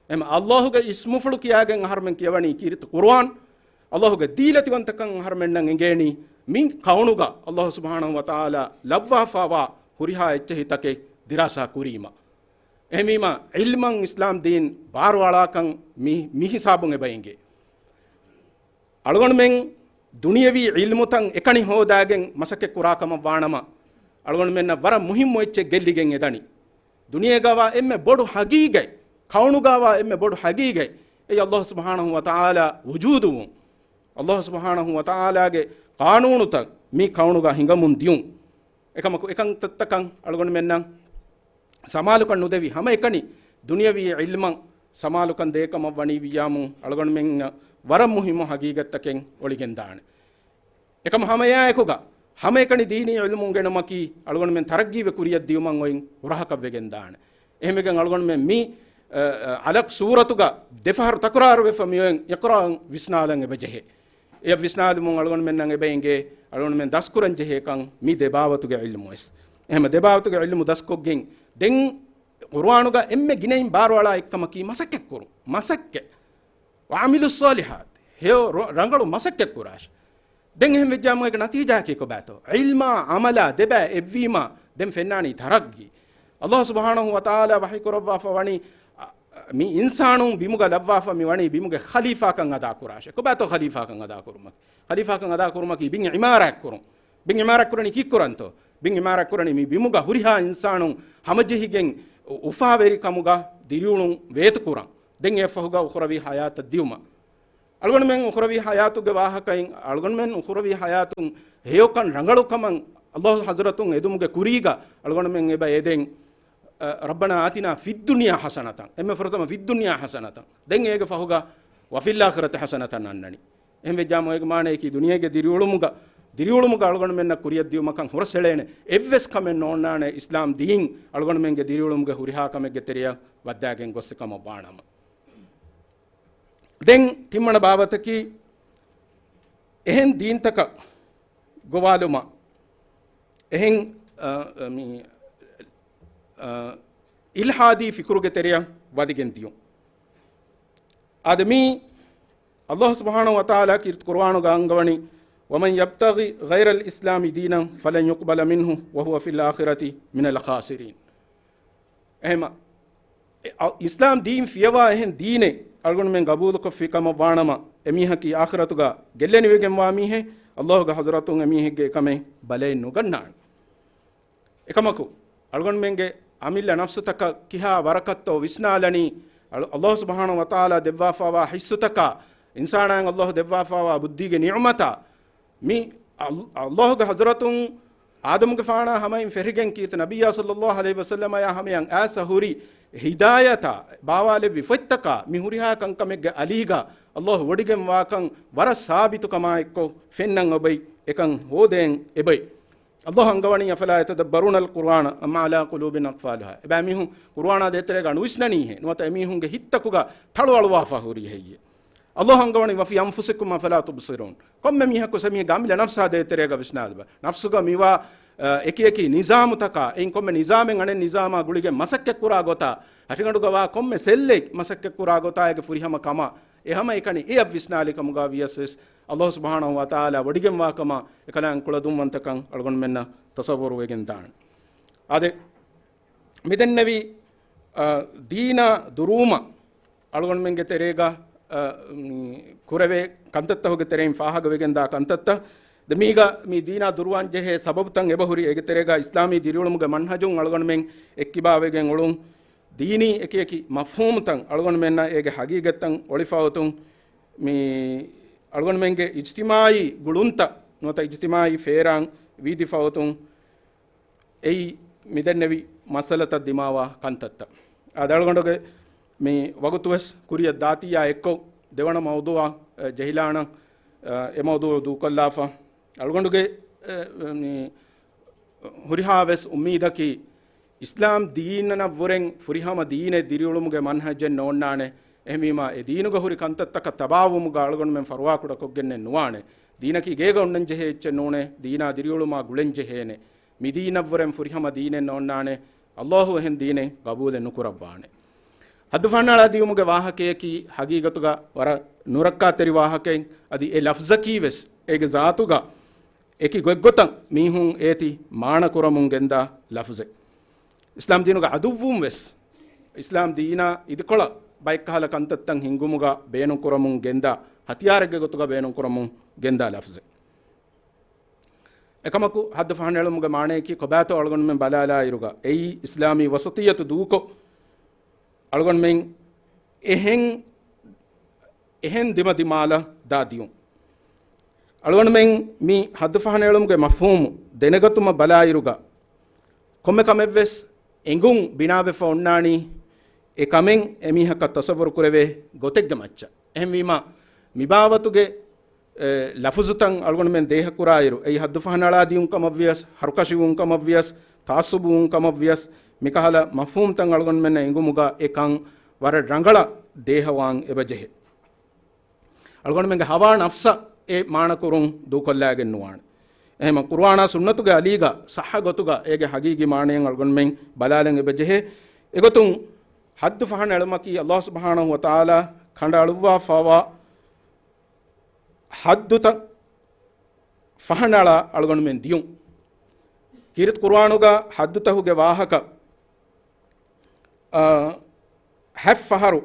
އެމަ އައްލާހުގެ އިސްމުފުޅު ކިޔާގެން އަހަރުމެން ކިޔަވަނީ ކީރިތި ޤުރުއާން. އައްލާހުގެ ދީލަތިވަންތަކަން އަހަރުމެންނަށް އެނގޭނީ މި ކައުނުގަ އައްލާހު ސުބްޙާނަހު ވަތަޢާލާ ލައްވާފަވާ ހުރިހާ އެއްޗެހިތަކެއް ދިރާސާ ކުރީމަ. އެހެންވީމަ، ޢިލްމަށް އިސްލާމް ދީން ބާރުއަޅާކަން މި، މި ހިސާބުން އެބަ އެނގޭ. އަޅުގަނޑުމެން ދުނިޔަވީ ޢިލްމުތައް އެކަނި ހޯދާގެން މަސައްކަތް ކުރާ ކަމަށް ވާނަމަ، އަޅުގަނޑުމެންނަށް ވަރަށް މުހިއްމު އެއްޗެއް ގެއްލިގެން އެދަނީ. ދުނިޔޭގަވާ އެންމެ ބޮޑު ހަގީގަތް، ކައުނުގަވާ އެންމެ ބޮޑު ހަގީގަތް، އެއީ ﷲ ސުބްޙާނަހޫ ވަތަޢާލާ ވުޖޫދުވުން، ﷲ ސުބްޙާނަހޫ ވަތަޢާލާގެ ޤާނޫނުތައް މި ކައުނުގަ ހިނގަމުން ދިޔުން. އެކަމަކު އެކަންތައްތަކަށް އަޅުގަނޑުމެންނަށް ސަމާލުކަން ނުދެވި ހަމައެކަނި ދުނިޔަވީ ޢިލްމަށް ސަމާލުކަން ދޭކަމަށް ވަނީ ވިއްޔާމު އަޅުގަނޑުމެން ވަރަށް މުހިއްމު ހަގީގަތްތަކެއް އޮޅިގެންދާނެ. އެކަމަ ހަމައެއާއެކުގަ ހަމައެކަނި ދީނީ ޢިލްމު އުނގެނުމަކީ އަޅުގަނޑުމެން ތަރައްގީވެ ކުރިއަށް ދިޔުމަށް އޮތް ހުރަހަކަށް ވެގެންދާނެ. އެހެންވެގެން އަޅުގަނޑުމެން މި، އަ، އަ، އަލަކް ސޫރަތުގަ ދެފަހަރު ތަކުރާރުވެފަ މިއޮތް އިޤްރާއަށް ވިސްނާލަން އެބަޖެހޭ. އެޔަށް ވިސްނާލުމުން އަޅުގަނޑުމެންނަށް އެބަ އެނގޭ އަޅުގަނޑުމެން ދަސްކުރަން ޖެހޭކަން މި ދެބާވަތުގެ ޢިލްމުވެސް. އެހެން ދެބާވަތުގެ ޢިލްމު ދަސްކޮށްގެން ދެން ޤުރުއާނުގަ އެންމެ ގިނައިން ބާރުއަޅާ އެއްކަމަކީ މަސައްކަތްކުރުން. މަސައްކަތް. وعملوا الصالحات. ހެޔޮ ރަ-، ރަނގަޅު މަސައްކަތް ކުރާށެ. ދެން އެހެން ވެއްޖާމު އޭގެ ނަތީޖާއަކީ ކޮބާތޯ؟ ޢިލްމާ ޢަމަލާ ދެބައި އެއްވީމާ ދެން ފެންނާނީ ތަރައްގީ. ﷲ ސުބްޙާނަހޫ ވަތަޢާލާ ވަޙީ ކުރައްވާފަ ވަނީ، އަ، މި އިންސާނުން ބިމުގަ ލައްވާފަ މި ވަނީ ބިމުގެ ޚަލީފާކަން އަދާ ކުރާށެ. ކޮބާތޯ ޚަލީފާކަން އަދާ ކުރުމަކީ؟ ޚަލީފާކަން އަދާ ކުރުމަކީ ބިން ޢިމާރާތް ކުރުން. ބިން ޢިމާރާތް ކުރަނީ ކީއްކުރަންތޯ؟ ބިން ޢިމާރާތް ކުރަނީ މި ބިމުގަ ހުރިހާ އިންސާނުން ހަމަޖެހިގެން އު-، އުފާވެރިކަމުގަ ދިރިއުޅުން ވޭތުކުރަން. ދެން އެއަށްފަހުގަ އުޚްރަވީ ޙަޔާތަށް ދިޔުމަށް. އަޅުގަނޑުމެން އުޚްރަވީ ޙަޔާތުގެ ވާހަކައިން، އަޅުގަނޑުމެން އުޚްރަވީ ޙަޔާތުން ހެޔޮކަން ރަނގަޅުކަމަށް ﷲ ޙަޟްރަތުން އެދުމުގެ ކުރީގަ އަޅުގަނޑުމެން އެބަ އެދެން، އަ، ربنا آتنا في الدنيا حسنة، އެންމެ ފުރަތަމަ في الدنيا حسنة. ދެން އޭގެ ފަހުގަ وفي الآخرة حسنة އަންނަނީ. އެހެން ވެއްޖާމު އޭގެ މާނަޔަކީ ދުނިޔޭގެ ދިރިއުޅުމުގަ، ދިރިއުޅުމުގަ އަޅުގަނޑުމެންނަށް ކުރިއަށް ދިޔުމަކަށް ހުރަސްއެޅޭނެ އެއްވެސް ކަމެއް ނޯންނާނެ އިސްލާމް ދީން އަޅުގަނޑުމެންގެ ދިރިއުޅުމުގެ ހުރިހާ ކަމެއްގެ ތެރެއަށް ވައްދާގެން ގޮއްސި ކަމަށް ވާނަމަ. ދެން ތިންވަނަ ބާވަތަކީ، އެހެން ދީންތަކަށް ގޮވާލުމަށް، އެހެން، އަ، މި، އަ، އިލްޙާދީ ފިކުރުގެ ތެރެއަށް ވަދެގެން ދިޔުން. އާދެ، މީ ﷲ ސުބްޙާނަހޫ ވަތަޢާލާ ކީރިތި ޤުރުއާނުގަ އަންގަވަނީ، ومن يبتغ غير الإسلام دينا فلن يقبل منه وهو في الآخرة من الخاسرين. އެހެމަ، އެ، އަ، އިސްލާމް ދީން ފިޔަވާ އެހެން ދީނެއް އަޅުގަނޑުމެން ގަބޫލުކޮށްފި ކަމަށް ވާނަމަ، އެމީހަކީ އާޚިރަތުގަ ގެއްލެނިވެގެންވާ މީހެއް، ﷲގެ ޙަޟްރަތުން އެމީހެއްގެ އެކަމެއް ބަލައެއް ނުގަންނާނެ. އެކަމަކު، އަޅުގަނޑުމެންގެ އަމިއްލަ ނަފްސުތަކަށް ކިހާ ވަރަކަށްތޯ ވިސްނާލަނީ، އަޅު-، ﷲ ސުބްޙާނަހޫ ވަތަޢާލާ ދެއްވާފާވާ ޙިއްސުތަކާ، އިންސާނާއަށް ﷲ ދެއްވާފާވާ ބުއްދީގެ ނިޢުމަތާ، މި އަލް-، ﷲގެ ޙަޟްރަތުން އާދަމުގެފާނާ ހަމައިން ފެށިގެން ކީރިތި ނަބިއްޔާ ޞައްލައްލާހު ޢަލައިހި ވަސައްލަމަޔާ ހަމަޔަށް އައިސް ހުރި ހިދާޔަތާ ބާވާލެއްވި ފޮތްތަކާ މި ހުރިހާ ކަންކަމެއްގެ އަލީގަ ﷲ ވޮޑިގެންވާކަން ވަރަށް ސާބިތުކަމާއެއްކޮށް ފެންނަން އޮބައި، އެކަން ހޯދޭން އެބައި. ﷲ އަންގަވަނީ، أفلا يتدبرون القرآن أم على قلوب أقفالها. އެބައިމީހުން ޤުރުއާނާ ދޭތެރޭގަ ނުވިސްނަނީހޭ؟ ނުވަތަ އެމީހުންގެ ހިތްތަކުގަ ތަޅުއަޅުވާފަ ހުރީ ހެއްޔޭ؟ ﷲ އަންގަވަނީ، وفي أنفسكم أفلا تبصرون. ކޮންމެ މީހަކު ސަމީގަ އަމިއްލަ ނަފްސާ ދޭތެރޭގަ ވިސްނާލަބަ. ނަފްސުގަ މިވާ، އަ، އެކިއެކި ނިޒާމުތަކާ، އެއިން ކޮންމެ ނިޒާމެއް އަނެއް ނިޒާމާ ގުޅިގެން މަސައްކަތްކުރާ ގޮތާ، ހަށިގަނޑުގަ ވާ ކޮންމެ ސެއްލެއް މަސައްކަތްކުރާ ގޮތާ އޭގެ ފުރިހަމަ ކަމާ، އެ ހަމައެކަނި އެއަށް ވިސްނާލި ކަމުގަ ވިޔަސް ވެސް، ﷲ ސުބްޙާނަހޫ ވަތަޢާލާ ވޮޑިގެންވާ ކަމާ އެކަލާނގެ ކުޅަދުންވަންތަކަން އަޅުގަނޑުމެންނަށް ތަޞައްވުރު ވެގެން ދާނެ. އާދެ، މިދެންނެވި، އަ، ދީނާ ދުރުވުމަށް އަޅުގަނޑުމެންގެ ތެރޭގަ، އަ، މި، ކުރެވޭ ކަންތައްތަކުގެ ތެރެއިން ފާހަގަވެގެންދާ ކަންތައްތައް. ދެ މީގަ މި ދީނާ ދުރުވާން ޖެހޭ ސަބަބުތައް އެބަހުރި، އޭގެ ތެރޭގަ އިސްލާމީ ދިރިއުޅުމުގެ މަންހަޖުން އަޅުގަނޑުމެން އެއްކިބާވެގެން އުޅުން، ދީނީ އެކިއެކި މަފްހޫމުތައް އަޅުގަނޑުމެންނަށް އޭގެ ހަގީގަތްތައް އޮޅިފައޮތުން، މި އަޅުގަނޑުމެންގެ އިޖްތިމާޢީ ގުޅުންތައް ނުވަތަ އިޖްތިމާޢީ ފޭރާން ވީދިފައޮތުން، އެއީ މިދެންނެވި މައްސަލަތައް ދިމާވާ ކަންތައްތައް. އާދެ، އަޅުގަނޑުގެ މި ވަގުތުވެސް ކުރިއަށް ދާތީއާ އެއްކޮށް، ދެވަނަ މައުޟޫޢަށް، އެ، ޖެހިލާނަން، އެ، އެ މައުޟޫޢު ދޫކޮށްލާފަ. އަޅުގަނޑުގެ، އެ، މި ހުރިހާވެސް އުއްމީދަކީ، އިސްލާމް ދީނަށްވުރެން ފުރިހަމަ ދީނެއް ދިރިއުޅުމުގެ މަންހަޖެއް ނޯންނާނެ. އެހެންވީމާ، އެ ދީނުގަ ހުރި ކަންތައްތަކަށް ތަބާވުމުގަ އަޅުގަނޑުމެން ފަރުވާކުޑަކޮށްގެންނެއް ނުވާނެ. ދީނަކީ ގޭގަ އޮންނަންޖެހޭ އެއްޗެއް ނޫނޭ، ދީނާ ދިރިއުޅުމާ ގުޅެންޖެހޭނެ. މި ދީނަށްވުރެން ފުރިހަމަ ދީނެއް ނޯންނާނެ. ﷲ އެހެން ދީނެއް ގަބޫލެއް ނުކުރައްވާނެ. ހައްދު ފަހަންނާޅާ ދިޔުމުގެ ވާހަކަޔަކީ ހަގީގަތުގަ ވަރަށް ނުރައްކާތެރި ވާހަކައެއް. އަދި އެ ލަފްޒަކީ ވެސް އޭގެ ޒާތުގަ އެކި ގޮތްގޮތަށް މީހުން އޭތި މާނަ ކުރަމުން ގެންދާ ލަފްޒެއް. އިސްލާމް ދީނުގެ އަދުއްވުން ވެސް އިސްލާމް ދީނާ އިދިކޮޅަށް ބައެއްކަހަލަ ކަންތައްތައް ހިންގުމުގަ ބޭނުންކުރަމުން ގެންދާ، ހަތިޔާރެއްގެ ގޮތުގަ ބޭނުންކުރަމުން ގެންދާ ލަފްޒެއް. އެކަމަކު ހައްދު ފަހަނައެޅުމުގެ މާނަޔަކީ ކޮބާތޯ އަޅުގަނޑުމެން ބަލާލާއިރުގަ، އެއީ އިސްލާމީ ވަސަތިއްޔަތު ދޫކޮށް، އަޅުގަނޑުމެން އެހެން، އެހެން ދިމަދިމާލަށް ދާ ދިޔުން. އަޅުގަނޑުމެން މި ހައްދު ފަހަނައެޅުމުގެ މަފްހޫމު ދެނެގަތުމަށް ބަލާއިރުގަ، ކޮންމެ ކަމެއްވެސް އެނގުން ބިނާވެފަ އޮންނާނީ، އެ ކަމެއް އެމީހަކަށް ތަޞައްވުރު ކުރެވޭ ގޮތެއްގެ މައްޗަށް. އެހެންވީމަ، މިބާވަތުގެ، އެ، ލަފުޒުތައް އަޅުގަނޑުމެން ދޭހަކުރާއިރު، އެއީ ހައްދު ފަހަނައަޅާ ދިޔުން ކަމަށްވިޔަސް، ހަރުކަށިވުން ކަމަށްވިޔަސް، ތަޢައްޞުބުވުން ކަމަށްވިޔަސް، މިކަހަލަ މަފްހޫމްތައް އަޅުގަނޑުމެންނަށް އެނގުމުގަ އެކަން ވަރަށް ރަނގަޅަށް ދޭހަވާން އެބަޖެހޭ. އަޅުގަނޑުމެންގެ ހަވާ ނަފްސަށް އެ މާނަކުރުން ދޫކޮށްލާގެން ނުވާނެ. އެހެމަ ޤުރުއާނާ ސުންނަތުގެ އަލީގަ ޞައްޙަ ގޮތުގަ އޭގެ ހަގީގީ މާނައިން އަޅުގަނޑުމެން ބަލާލަން އެބަޖެހޭ. އެގޮތުން ހައްދު ފަހަނަ އެޅުމަކީ ﷲ ސުބްޙާނަހޫ ވަތަޢާލާ ކަނޑައަޅުއްވާފަވާ ހައްދުތައް ފަހަނައަޅާ އަޅުގަނޑުމެން ދިޔުން. ކީރިތި ޤުރުއާނުގަ ހައްދުތަކުގެ ވާހަކަ، އާ، ހަތް ފަހަރު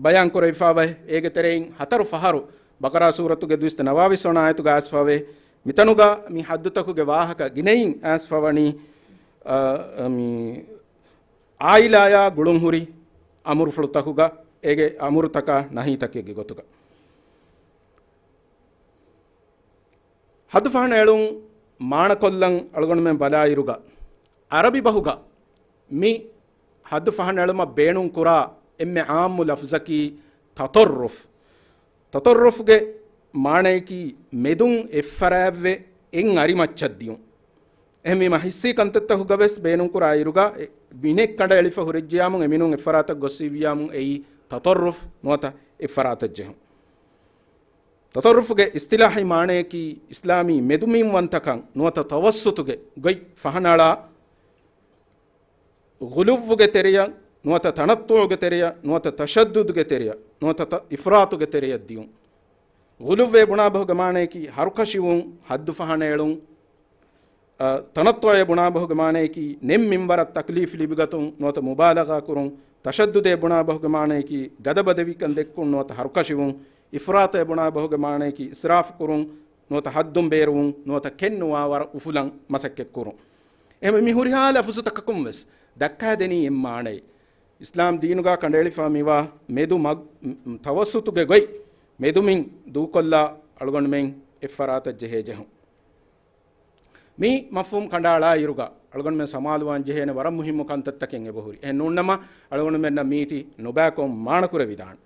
ބަޔާން ކުރެވިފަވޭ. އޭގެ ތެރެއިން ހަތަރު ފަހަރު ބަޤަރާ ސޫރަތުގެ ދުއިސައްތަ ނަވާވީސް ވަނަ އާޔަތުގަ އައިސްފަވޭ. މިތަނުގަ މި ހައްދުތަކުގެ ވާހަކަ ގިނައިން އައިސްފަވަނީ، އާ، މި އާއިލާޔާ ގުޅުންހުރި އަމުރުފުޅުތަކުގަ، އޭގެ އަމުރުތަކާ ނަހީތަކެއްގެ ގޮތުގަ. ހައްދު ފަހަނަ އެޅުން މާނަކޮށްލަން އަޅުގަނޑުމެން ބަލާއިރުގަ، ޢަރަބި ބަހުގަ މި ހައްދު ފަހަނަ އެޅުމަށް ބޭނުން ކުރާ އެންމެ ޢާއްމު ލަފްޒަކީ ތަޠައްރުފް. ތަޠައްރުފްގެ މާނަޔަކީ މެދުން އެއްފަރާތްވެ އެއް އަރިމައްޗަށް ދިޔުން. އެހެންވީމަ ޙިއްސީ ކަންތައްތަކުގަ ވެސް ބޭނުންކުރާ އިރުގަ، އެ، މިނެއް ކަނޑައެޅިފަ ހުރެއްޖިޔާމު، އެމިނުން އެއްފަރާތަށް ގޮސް ހިއްވިޔާމު، އެއީ ތަޠައްރުފް ނުވަތަ އެއްފަރާތަށް ޖެހުން. ތަޠައްރުފްގެ އިޞްޠިލާޙީ މާނަޔަކީ އިސްލާމީ މެދުމިންވަންތަކަން ނުވަތަ ތަވައްސުޠުގެ ގޮތް ފަހަނައަޅާ، ޣުލުއްވުގެ ތެރެޔަށް ނުވަތަ ތަނައްޠުޢުގެ ތެރެޔަށް ނުވަތަ ތަޝައްދުދުގެ ތެރެޔަށް ނުވަތަ ތަ-، އިފްރާޠުގެ ތެރެޔަށް ދިޔުން. ޣުލުއްވޭ ބުނާ ބަހުގެ މާނަޔަކީ ހަރުކަށިވުން، ހައްދު ފަހަނައެޅުން. އަ، ތަނައްޠުޢޭ ބުނާ ބަހުގެ މާނަޔަކީ ނެތް މިންވަރަށް ތަކްލީފް ލިބިގަތުން ނުވަތަ މުބާލަޣާ ކުރުން. ތަޝައްދުދޭ ބުނާ ބަހުގެ މާނަޔަކީ ގަދަބަދެވިކަން ދެއްކުން ނުވަތަ ހަރުކަށިވުން. އިފްރާޠޭ ބުނާ ބަހުގެ މާނަޔަކީ އިސްރާފް ކުރުން ނުވަތަ ހައްދުން ބޭރުވުން ނުވަތަ ކެތްނުވާ ވަރަށް އުފުލަން މަސައްކަތްކުރުން. އެހެންވެ، މި ހުރިހާ ލަފުޒުތަކަކުން ވެސް ދައްކާދެނީ އެއް މާނައެއް. އިސްލާމް ދީނުގަ ކަނޑައެޅިފަ މިވާ މެދު މަގް-، މް-، ތަވައްސުޠުގެ ގޮތް މެދުމިން ދޫކޮށްލާ އަޅުގަނޑުމެން އެއްފަރާތަށް ޖެހޭ ޖެހުން. މި މަފްހޫމް ކަނޑައަޅާ އިރުގަ އަޅުގަނޑުމެން ސަމާލުވާން ޖެހޭނެ ވަރަށް މުހިއްމު ކަންތައްތަކެއް އެބަހުރި. އެހެން ނޫންނަމަ، އަޅުގަނޑުމެންނަށް މީތި ނުބައިކޮށް މާނަކުރެވިދާނެ.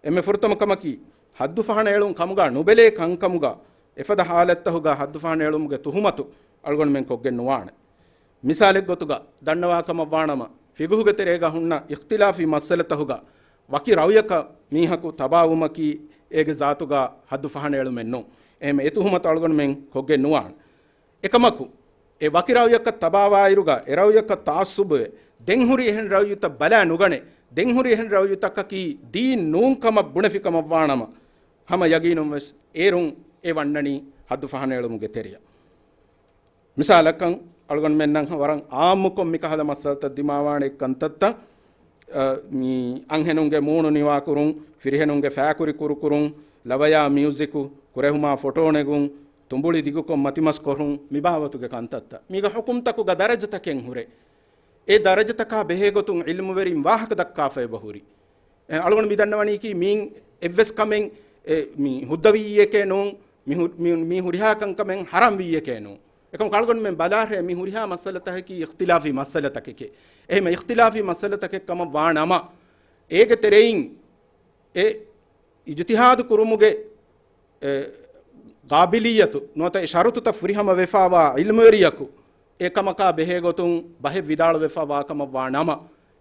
އެންމެ ފުރަތަމަ ކަމަކީ، ހައްދު ފަހަނަ އެޅުން ކަމުގަ ނުބެލޭ ކަންކަމުގަ، އެފަދަ ހާލަތްތަހުގަ ހައްދު ފަހަނަ އެޅުމުގެ ތުހުމަތު އަޅުގަނޑުމެން ކޮށްގެން ނުވާނެ. މިސާލެއްގޮތުގަ ދަންނަވާ ކަމަށްވާނަމަ، ފިގުހުގެ ތެރޭގަ ހުންނަ އިޚްތިލާފީ މައްސަލަތަހުގަ ވަކި ރައުޔަކަށް މީހަކު ތަބާވުމަކީ އޭގެ ޒާތުގަ ހައްދު ފަހަނަ އެޅުމެއް ނޫން. އެހެން އެ ތުހުމަތު އަޅުގަނޑުމެން ކޮށްގެން ނުވާނެ. އެކަމަކު، އެ ވަކި ރައުޔަކަށް ތަބާވާއިރުގަ އެ ރައުޔަކަށް ތަޢައްޞުބުވެ، ދެންހުރި އެހެން ރައުޔުތައް ބަލާ ނުގަނެ، ދެންހުރި އެހެން ރައުޔުތަކަކީ ދީން ނޫން ކަމަށް ބުނެފި ކަމަށްވާނަމަ، ހަމަ ޔަގީނުން ވެސް އޭރުން އެ ވަންނަނީ ހައްދު ފަހަނަ އެޅުމުގެ ތެރެޔަށް. މިސާލަކަށް، އަޅުގަނޑުމެންނަށް ވަރަށް އާއްމުކޮށް މިކަހަލަ މައްސަލަތައް ދިމާވާނެ އެއްކަންތައްތައް، އަ، މި އަންހެނުންގެ މޫނު ނިވާކުރުން، ފިރިހެނުންގެ ފައިކުރި ކުރުކުރުން، ލަވަޔާ މިއުޒިކު، ކުރެހުމާ ފޮޓޯ ނެގުން، ތުނބުޅި ދިގުކޮށް މަތިމަސް ކޮށުން، މި ބާވަތުގެ ކަންތައްތައް. މީގަ ޙުކުމްތަކުގަ ދަރަޖަތަކެއް ހުރޭ. އެ ދަރަޖަތަކާ ބެހޭގޮތުން ޢިލްމުވެރިން ވާހަކަ ދައްކާފަ އެބަހުރި. އެ، އަޅުގަނޑު މި ދަންނަވަނީކީ މީން އެއްވެސް ކަމެއް، އެ، މި ހުއްދަވިއްޔެކޭ ނޫން، މި ހު-، މި، މި ހުރިހާ ކަންކަމެއް ޙަރާމްވިއްޔެކޭ ނޫން. އެކަމަކު އަޅުގަނޑުމެން ބަލާށޭ، މި ހުރިހާ މައްސަލަތަކަކީ އިޚްތިލާފީ މައްސަލަތަކެކޭ. އެހެން އިޚްތިލާފީ މައްސަލަތަކެއް ކަމަށް ވާ ނަމަ، އޭގެ ތެރެއިން އެ އިޖުތިހާދު ކުރުމުގެ، އެ، ގާބިލިއްޔަތު ނުވަތަ އެ ޝަރުތުތައް ފުރިހަމަ ވެފާވާ ޢިލްމުވެރިޔަކު އެ ކަމަކާ ބެހޭގޮތުން ބަހެއް ވިދާޅުވެފަ ވާކަމަށް ވާ ނަމަ،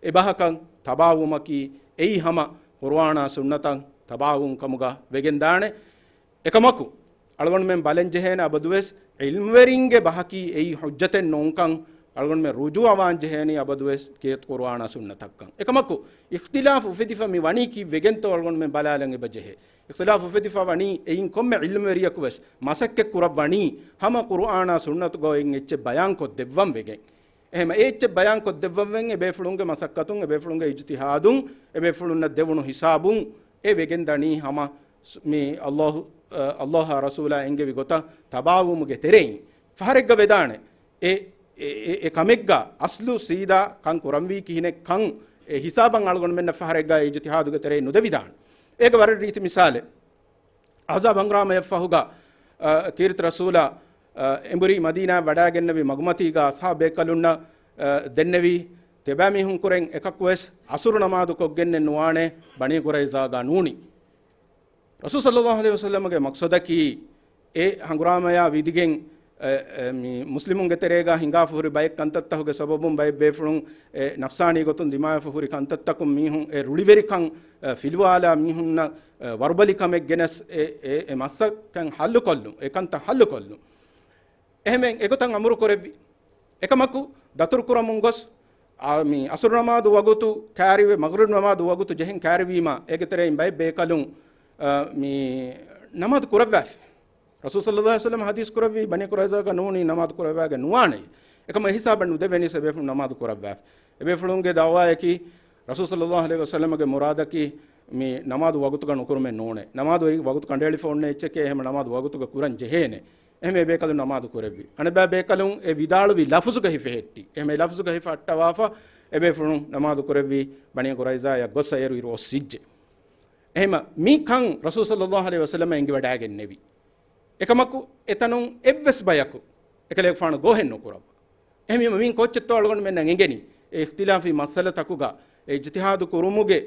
އެ ބަހަކަށް ތަބާވުމަކީ އެއީ ހަމަ ޤުރުއާނާ ސުންނަތަށް ތަބާވުން ކަމުގަ ވެގެންދާނެ. އެކަމަކު، އަޅުގަނޑުމެން ބަލަން ޖެހޭނެ އަބަދުވެސް ޢިލްމުވެރިންގެ ބަހަކީ އެއީ ޙުއްޖަތެއް ނޫންކަން، އަޅުގަނޑުމެން ރުޖޫޢަވާން ޖެހޭނީ އަބަދުވެސް ކީރިތި ޤުރުއާނާ ސުންނަތަށްކަން. އެކަމަކު، އިޚްތިލާފު އުފެދިފަ މި ވަނީ ކީއްވެގެންތޯ އަޅުގަނޑުމެން ބަލާލަން އެބަ ޖެހޭ. އިޚްތިލާފު އުފެދިފަ ވަނީ އެއިން ކޮންމެ ޢިލްމުވެރިޔަކު ވެސް މަސައްކަތް ކުރައްވަނީ ހަމަ ޤުރުއާނާ ސުންނަތުގަ އޮތް އެއްޗެއް ބަޔާން ކޮށްދެއްވަން ވެގެން. އެހެމަ އެ އެއްޗެއް ބަޔާން ކޮށްދެއްވަންވެން އެ ބޭފުޅުންގެ މަސައްކަތުން، އެ ބޭފުޅުންގެ އިޖުތިހާދުން، އެ ބޭފުޅުންނަށް ދެވުނު ހިސާބުން އެ ވެގެން ދަނީ ހަމަ ސު-، މި ﷲ، ﷲ އާ ރަސޫލާ އެންގެވި ގޮތަށް ތަބާވުމުގެ ތެރެއިން. ފަހަރެއްގަ ވެދާނެ. އެ، އެ، އެ، އެ ކަމެއްގަ އަސްލު ސީދާ ކަން ކުރަންވީ ކިހިނެއް ކަން އެ ހިސާބަށް އަޅުގަނޑުމެންނަށް ފަހަރެއްގަ އެ އިޖުތިހާދުގެ ތެރެއިން ނުދެވިދާނެ. އޭގެ ވަރަށް ރީތި މިސާލެއް. އަޙްޒާބް ހަނގުރާމަޔަށް ފަހުގަ، އަ، ކީރިތި ރަސޫލާ، އަ، އެނބުރި މަދީނާއަށް ވަޑާގެންނެވި މަގުމަތީގަ އަޞްޙާބު ބޭކަލުންނަށް، އަ، ދެންނެވި ތިބާމީހުން ކުރެން އެކަކުވެސް އަސުރު ނަމާދު ކޮށްގެންނެއް ނުވާނެ ބަނީ ޤުރައިޒާގަ ނޫނީ. ރަސޫލު ޞައްލައްލާހު ޢަލައިހި ވަސައްލަމަގެ މަޤްޞަދަކީ، އެ ހަނގުރާމަޔާ ވިދިގެން، އެ، އެ، މި މުސްލިމުންގެ ތެރޭގަ ހިނގާފަ ހުރި ބައެއް ކަންތައްތަކުގެ ސަބަބުން ބައެއް ބޭފުޅުން، އެ، ނަފްސާނީ ގޮތުން ދިމާވެފަ ހުރި ކަންތައްތަކުން މީހުން އެ ރުޅިވެރިކަން، އެ، ފިލުވާލާ މީހުންނަށް، އެ، ވަރުބަލި ކަމެއް ގެނެސް އެ، އެ، އެ މައްސަކަން ހައްލުކޮށްލުން، އެ ކަންތައް ހައްލުކޮށްލުން. އެހެމެން އެގޮތަށް އަމުރު ކުރެއްވި. އެކަމަކު ދަތުރު ކުރަމުން ގޮސް، އާ، މި އަސުރު ނަމާދު ވަގުތު ކާރިވެ، މަޣްރިބް ނަމާދު ވަގުތު ޖެހެން ކާރިވީމާ، އޭގެ ތެރެއިން ބައެއް ބޭކަލުން، އާ، މި ނަމާދު ކުރައްވާފި. ރަސޫލު ޞައްލައްލާހު ޢަލައިހި ވަސައްލަމަ ޙަދީޘް ކުރެއްވީ، ބަނީ ޤުރައިޒާގަ ނޫނީ ނަމާދު ކުރައްވާގެން ނުވާނެ. އެކަމަށް އެހިސާބަށް ނުދެވެނީސް އެބޭފުޅުން ނަމާދު ކުރައްވާފި. އެބޭފުޅުންގެ ދަޢުވާއަކީ، ރަސޫލު ޞައްލައްލާހު ޢަލައިހި ވަސައްލަމަގެ މުރާދަކީ މި ނަމާދު ވަގުތުގަ ނުކުރުމެއް ނޫނޭ. ނަމާދު އެ ވަގުތު ކަނޑައެޅިފަ އޮންނަ އެއްޗެކޭ، އެހެމަ ނަމާދު ވަގުތުގަ ކުރަން ޖެހޭނެ. އެހެމަ އެބޭކަލުން ނަމާދު ކުރެއްވި. އަނެއްބައި ބޭކަލުން އެ ވިދާޅުވި ލަފުޒުގަ ހިފެހެއްޓި. އެހެމަ އެ ލަފުޒުގަ ހިފަހައްޓަވާފަ އެބޭފުޅުން ނަމާދު ކުރެއްވި ބަނީ ޤުރައިޒާއަށް ގޮސް އޭރު އިރު އޮއްސިއްޖެ. އެހެމަ މި ކަން ރަސޫލު ޞައްލައްލާހު ޢަލައިހި ވަސައްލަމަ އެނގިވަޑާގެންނެވި. އެކަމަކު އެތަނުން އެއްވެސް ބަޔަކު އެކަލޭގެފާނު ގޯހެއް ނުކުރައްވާ. އެހެންވީމަ މިއިން ކޯއްޗެއްތޯ އަޅުގަނޑުމެންނަށް އެނގެނީ؟ އެ އިޚްތިލާފީ މައްސަލަތަކުގަ އެ އިޖްތިހާދު ކުރުމުގެ،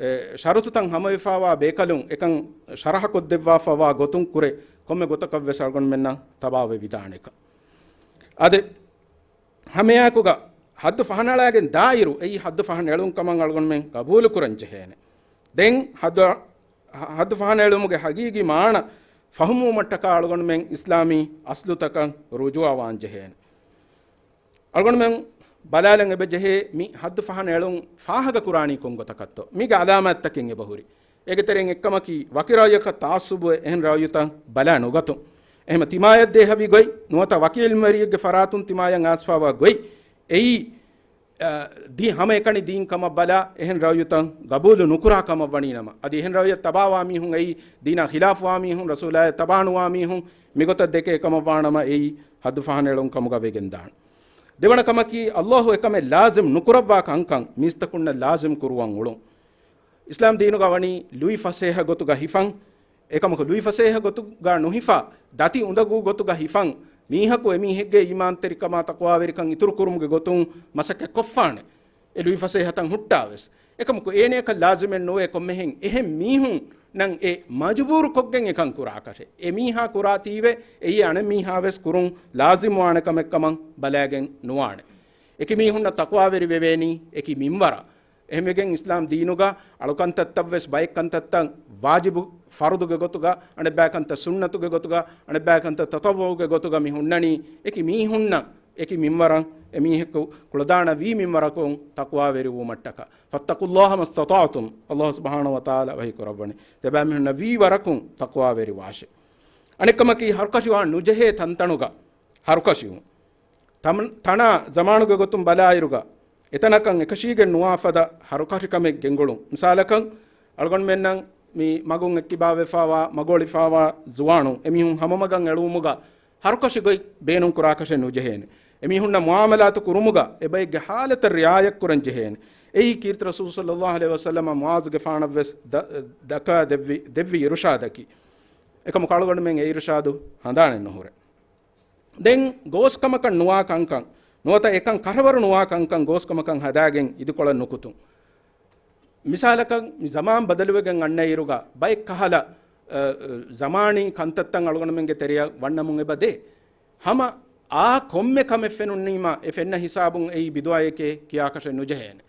އެ، ޝަރުތުތައް ހަމަވެފާވާ ބޭކަލުން އެކަން ޝަރަޙަކޮށްދެއްވާފަވާ ގޮތުން ކުރެ، ކޮންމެ ގޮތަކަށްވެސް އަޅުގަނޑުމެންނަށް ތަބާވެވިދާނެކަން. އަދި ހަމައެއާއެކުގަ ޙައްދު ފަހަނައަޅާގެން ދާއިރު، އެއީ ޙައްދު ފަހަނައެޅުން ކަމަށް އަޅުގަނޑުމެން ޤަބޫލުކުރަން ޖެހޭނެ. ދެން ޙައްދު، ޙައްދު ފަހަނައެޅުމުގެ ޙަޤީޤީ މާނަ ފަހުމުވުމަށްޓަކާ އަޅުގަނޑުމެން އިސްލާމީ އަސްލުތަކަށް ރުޖޫޢަވާން ޖެހޭނެ. އަޅުގަނޑުމެން ބަލާލަން އެބަ ޖެހޭ މި ޙައްދު ފަހަނައެޅުން ފާހަގަކުރާނީ ކޮން ގޮތަކަށްތޯ؟ މީގެ ޢަލާމާތްތަކެއް އެބަހުރި. އޭގެ ތެރެއިން އެއްކަމަކީ، ވަކި ރައުޔަކަށް ތަޢައްޞުބުވެ އެހެން ރައުޔުތައް ބަލާ ނުގަތުން. އެހެމަ ތިމާޔަށް ދޭހަވި ގޮތް ނުވަތަ ވަކި ޢިލްމުވެރިއެއްގެ ފަރާތުން ތިމާޔަށް އައިސްފާވާ ގޮތް އެއީ، އަ، ދީ ހަމައެކަނި ދީން ކަމަށް ބަލާ، އެހެން ރައުޔުތައް ގަބޫލު ނުކުރާ ކަމަށް ވަނީ ނަމަ، އަދި އެހެން ރައުޔަށް ތަބާވާ މީހުން އެއީ ދީނާ ޚިލާފުވާ މީހުން، ރަސޫލާޔަށް ތަބާނުވާ މީހުން، މިގޮތަށް ދެކޭ ކަމަށް ވާނަމަ، އެއީ ޙައްދު ފަހަނައެޅުން ކަމުގަ ވެގެންދާނެ. ދެވަނަ ކަމަކީ، ﷲ އެކަމެއް ލާޒިމް ނުކުރައްވާ ކަންކަން މީސްތަކުންނަށް ލާޒިމް ކުރުވަން އުޅުން. އިސްލާމް ދީނުގަ ވަނީ ލުއިފަސޭހަ ގޮތުގަ ހިފަން. އެކަމަކު ލުއިފަސޭހަ ގޮތުގަ ނުހިފާ، ދަތި އުނދަގޫ ގޮތުގަ ހިފަން، މީހަކު އެމީހެއްގެ އީމާންތެރިކަމާ ތަޤްވާވެރިކަން އިތުރުކުރުމުގެ ގޮތުން މަސައްކަތް ކޮށްފާނެ. އެ ލުއިފަސޭހަތައް ހުއްޓާވެސް. އެކަމަކު އޭނަޔަކަށް ލާޒިމެއް ނުވޭ ކޮންމެހެން އެހެން މީހުންނަށް އެ މަޖުބޫރު ކޮށްގެން އެކަން ކުރާކަށެއް. އެ މީހާ ކުރާތީވެ، އެއީ އަނެއް މީހާވެސް ކުރުން ލާޒިމްވާނެ ކަމެއްކަމަށް ބަލާގެން ނުވާނެ. އެކި މީހުންނަށް ތަޤްވާވެރި ވެވޭނީ އެކި މިންވަރަށް. އެހެންވެގެން އިސްލާމް ދީނުގަ އަޅުކަންތައްތައްވެސް ބައެއް ކަންތައްތައް ވާޖިބު ފަރުޟުގެ ގޮތުގަ، އަނެއްބައި ކަންތައް ސުންނަތުގެ ގޮތުގަ، އަނެއްބައި ކަންތައް ތަޠައްވުޢުގެ ގޮތުގަ މި ހުންނަނީ އެކި މީހުންނަށް، އެކި މިންވަރަށް އެމީހަކު ކުޅަދާނަވީ މިންވަރަކުން ތަޤްވާވެރިވުމަށްޓަކާ. فاتقوا الله ما استطعتم، ﷲ ސުބްޙާނަހޫ ވަތަޢާލާ ވަޙީ ކުރައްވަނީ. ތިބާމީހުންނަށް ވީ ވަރަކުން ތަޤްވާވެރިވާށެ. އަނެއްކަމަކީ، ހަރުކަށިވާން ނުޖެހޭ ތަންތަނުގަ ހަރުކަށިވުން. ތަމް-، ތަނާ ޒަމާނުގެ ގޮތުން ބަލާއިރުގަ، އެތަނަކަށް އެކަށީގެން ނުވާ ފަދަ ހަރުކަށިކަމެއް ގެންގުޅުން. މިސާލަކަށް، އަޅުގަނޑުމެންނަށް މި މަގުން އެއްކިބާވެފާވާ، މަގު އޮޅިފާވާ ޒުވާނުން އެމީހުން ހަމަމަގަށް އެޅުވުމުގަ ހަރުކަށި ގޮތް ބޭނުން ކުރާކަށެއް ނުޖެހޭނެ. އެމީހުންނަށް މުޢާމަލާތު ކުރުމުގަ އެބައެއްގެ ޙާލަތަށް ރިޢާޔަތް ކުރަން ޖެހޭނެ. އެއީ ކީރިތި ރަސޫލު ޞައްލައްލާހު ޢަލައިހި ވަސައްލަމަ މުޢާޒުގެފާނަށްވެސް ދަ-، ދައްކާ ދެއްވި، ދެއްވި އިރުޝާދަކީ. އެކަމަކު އަޅުގަނޑުމެން އެ އިރުޝާދު ހަނދާނެއް ނުހުރޭ. ދެން ގޯސްކަމަކަށް ނުވާ ކަންކަން، ނުވަތަ އެކަން ކަށަވަރު ނުވާ ކަންކަން ގޯސްކަމަކަށް ހަދާގެން އިދިކޮޅަށް ނުކުތުން. މިސާލަކަށް، މި ޒަމާން ބަދަލުވެގެން އަންނައިރުގަ ބައެއް ކަހަލަ، އަ، އަ، ޒަމާނީ ކަންތައްތައް އަޅުގަނޑުމެންގެ ތެރެއަށް ވަންނަމުން އެބަ ދޭ. ހަމަ އާ ކޮންމެ ކަމެއް ފެނުނީމަ، އެ ފެންނަ ހިސާބުން އެއީ ބިދުޢައެކޭ ކިޔާކަށެއް ނުޖެހޭނެ.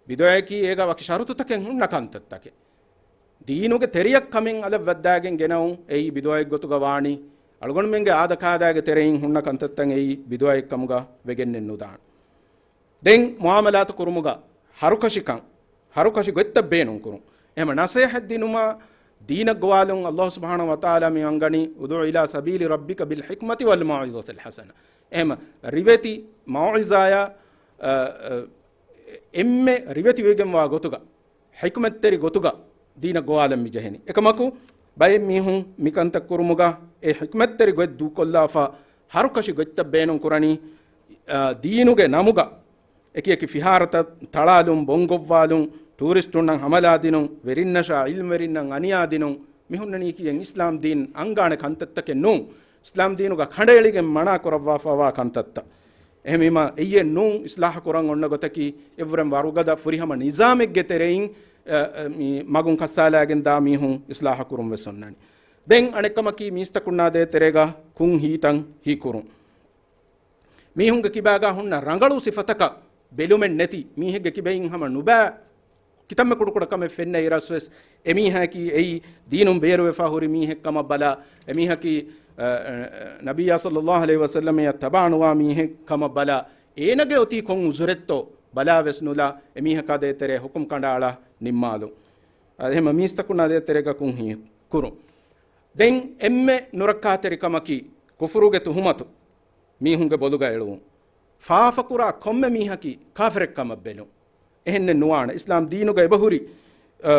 ބިދުޢައަކީ އޭގަ ވަކި ޝަރުތުތަކެއް ހުންނަ ކަންތައްތަކެއް. ދީނުގެ ތެރެޔަށް ކަމެއް އަލަށް ވައްދާގެން ގެނައުން އެއީ ބިދުޢައެއް ގޮތުގަ ވާނީ، އަޅުގަނޑުމެންގެ އާދަކާދައިގެ ތެރެއިން ހުންނަ ކަންތައްތައް އެއީ ބިދުޢައެއް ކަމުގަ ވެގެންނެއް ނުދާނެ. ދެން މުޢާމަލާތު ކުރުމުގަ ހަރުކަށިކަން، ހަރުކަށި ގޮތްތައް ބޭނުން ކުރުން. އެހެމަ ނަސޭހަތް ދިނުމާ، ދީނަށް ގޮވާލުން، ﷲ ސުބްޙާނަހޫ ވަތަޢާލާ މި އަންގަނީ، ادع إلى سبيل ربك بالحكمة والموعظة الحسنة. އެހެމަ ރިވެތި މައުޢިޒާޔާ، އަ، އަ، އެންމެ ރިވެތިވެގެންވާ ގޮތުގަ، ޙިކްމަތްތެރި ގޮތުގަ ދީނަށް ގޮވާލަން މި ޖެހެނީ. އެކަމަކު، ބައެއް މީހުން މިކަންތައް ކުރުމުގަ އެ ޙިކްމަތްތެރި ގޮތް ދޫކޮށްލާފަ، ހަރުކަށި ގޮތްތައް ބޭނުން ކުރަނީ، އާ، ދީނުގެ ނަމުގަ އެކި އެކި ފިހާރަތައް ތަޅާލުން، ބޮންގޮއްވާލުން، ޓޫރިސްޓުންނަށް ހަމަލާދިނުން، ވެރިންނަށާ ޢިލްމުވެރިންނަށް އަނިޔާދިނުން، މިހުންނަނީކީ އެއް އިސްލާމް ދީން އަންގާނެ ކަންތައްތަކެއް ނޫން. އިސްލާމް ދީނުގަ ކަނޑައެޅިގެން މަނާ ކުރައްވާފައިވާ ކަންތައްތައް. އެހެންވީމަ، އެއްޔެއް ނޫން އިސްލާހަ ކުރަން އޮންނަ ގޮތަކީ، އެއްވުރެން ވަރުގަދަ ފުރިހަމަ ނިޒާމެއްގެ ތެރެއިން، އަ، އަ، މި މަގުން ކައްސާލާގެން ދާ މީހުން އިސްލާހަ ކުރުން ވެސް އޮންނަނީ. ދެން އަނެއްކަމަކީ، މީސްތަކުންނާ ދޭތެރޭގަ ކުން ހީތައް ހީކުރުން. މީހުންގެ ކިބާގަ ހުންނަ ރަނގަޅު ސިފަތަކަށް ބެލުމެއް ނެތި މީހެއްގެ ކިބައިން ހަމަ ނުބައި ކިތަންމެ ކުޑަކުޑަ ކަމެއް ފެންނަ އިރަސް ވެސް، އެމީހާއަކީ އެއީ ދީނުން ބޭރުވެފަ ހުރި މީހެއް ކަމަށް ބަލާ، އެމީހަކީ، އަ، އަ، ނަބިއްޔާ ޞައްލައްލާހު ޢަލައިހި ވަސައްލަމައަށް ތަބާ ނުވާ މީހެއް ކަމަށް ބަލާ، އޭނަގެ އޮތީ ކޮން އުޒުރެއްތޯ ބަލާ ވެސް ނުލާ، އެމީހަކާ ދޭތެރޭ ހުކުމް ކަނޑައަޅާ ނިންމާލުން. އަ، އެހެމަ މީސްތަކުންނާ ދޭތެރޭގަ ކުން ހީކުރުން. ދެން އެންމެ ނުރައްކާތެރި ކަމަކީ، ކުފުރުގެ ތުހުމަތު މީހުންގެ ބޮލުގަ އެޅުވުން. ފާފަކުރާ ކޮންމެ މީހަކީ ކާފިރެއް ކަމަށް ބެލުން. އެހެންނެއް ނުވާނެ. އިސްލާމް ދީނުގަ އެބަހުރި، އަ،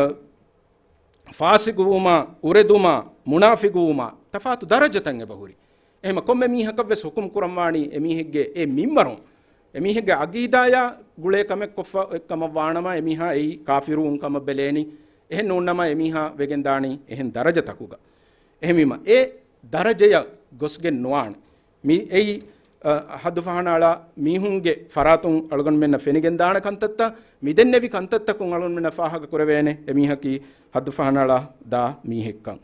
ފާސިގުވުމާ، އުރެދުމާ، މުނާފިގުވުމާ ތަފާތު ދަރަޖަތައް އެބަހުރި. އެހެމަ ކޮންމެ މީހަކަށް ވެސް ހުކުމް ކުރަންވާނީ އެމީހެއްގެ އެ މިންވަރުން. އެމީހެއްގެ އަގީދާޔާ ގުޅޭ ކަމެއް ކޮށްފަ އޮތް ކަމަށް ވާނަމަ، އެމީހާ އެއީ ކާފިރުވުން ކަމަށް ބެލޭނީ. އެހެން ނޫންނަމަ، އެމީހާ ވެގެން ދާނީ އެހެން ދަރަޖަތަކުގަ. އެހެންވީމަ، އެ ދަރަޖަޔަށް ގޮސްގެން ނުވާނެ. މި އެއީ، އަ، ހައްދު ފަހަނައަޅާ މީހުންގެ ފަރާތުން އަޅުގަނޑުމެންނަށް ފެނިގެން ދާނެ ކަންތައްތައް، މި ދެންނެވި ކަންތައްތަކުން އަޅުގަނޑުމެންނަށް ފާހަގަ ކުރެވޭނެ، އެމީހަކީ ހައްދު ފަހަނައަޅާ ދާ މީހެއްކަން.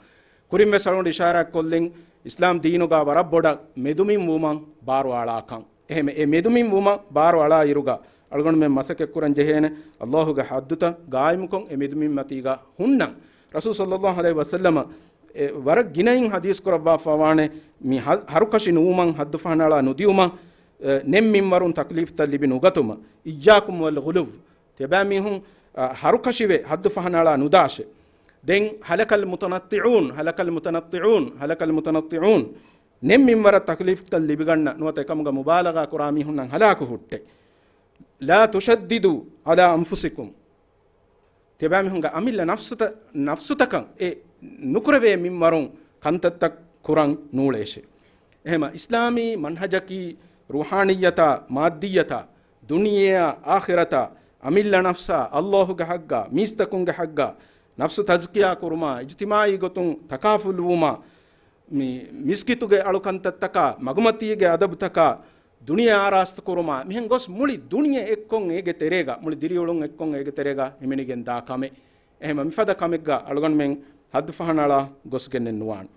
ކުރިން ވެސް އަޅުގަނޑު އިޝާރާތް ކޮށްލިން، އިސްލާމް ދީނުގަ ވަރަށް ބޮޑަށް މެދުމިން ވުމަށް ބާރު އަޅާކަން. އެހެން އެ މެދުމިން ވުމަށް ބާރު އަޅާ އިރުގަ، އަޅުގަނޑުމެން މަސައްކަތް ކުރަން ޖެހޭނެ، އައްލާހުގެ ހައްދުތައް ގާއިމުކޮށް އެ މެދުމިން މަތީގަ ހުންނަން. ރަސޫލު ޞައްލައްލާހު ޢަލައިހި ވަސައްލަމަ އެ ވަރަށް ގިނައިން ޙަދީޘް ކުރައްވާފަވާނެ، މި ހަ-، ހަރުކަށި ނުވުމަށް ހައްދު ފަހަނައަޅާ ނުދިއުމަށް، އެ، ނެތް މިންވަރުން ތަކްލީފްތައް ލިބި ނުގަތުމަށް. إياكم والغلو. ތިޔަބައިމީހުން، އަ، ހަރުކަށިވެ ހައްދު ފަހަނައަޅާ ނުދާށެ. ދެން هلك المتنطعون، هلك المتنطعون، هلك المتنطعون. ނެތް މިންވަރަށް ތަކްލީފްތައް ލިބިގަންނަ ނުވަތަ އެކަމުގަ މުބާލަޣާ ކުރާ މީހުންނަށް ހަލާކު ހުއްޓޭ. لا تشددوا على أنفسكم. ތިޔަބައިމީހުންގެ އަމިއްލަ ނަފްސުތަ-، ނަފްސުތަކަށް އެ ނުކުރެވޭ މިންވަރުން ކަންތައްތައް ކުރަން ނޫޅޭށޭ. އެހެމަ އިސްލާމީ މަންހަޖަކީ ރޫޙާނިއްޔަތާ، މާއްދިއްޔަތާ، ދުނިޔެއާ، އާޚިރަތާ، އަމިއްލަ ނަފްސާ، އައްލާހުގެ ޙައްޤާ، މީސްތަކުންގެ ޙައްޤާ، ނަފްސު ތަޒްކިޔާ ކުރުމާ، އިޖްތިމާޢީ ގޮތުން ތަކާފުލުވުމާ، މި މިސްކިތުގެ އަޅުކަންތައްތަކާ، މަގުމަތީގެ އަދަބުތަކާ، ދުނިޔެ އާރާސްތު ކުރުމާ، މިހެން ގޮސް މުޅި ދުނިޔެ އެއްކޮށް އޭގެ ތެރޭގަ، މުޅި ދިރިއުޅުން އެއްކޮށް އޭގެ ތެރޭގަ ހިމެނިގެން ދާ ކަމެއް. އެހެމަ މިފަދަ ކަމެއްގަ އަޅުގަނޑުމެން ހައްދު ފަހަނައަޅާ ގޮސްގެންނެއް ނުވާނެ.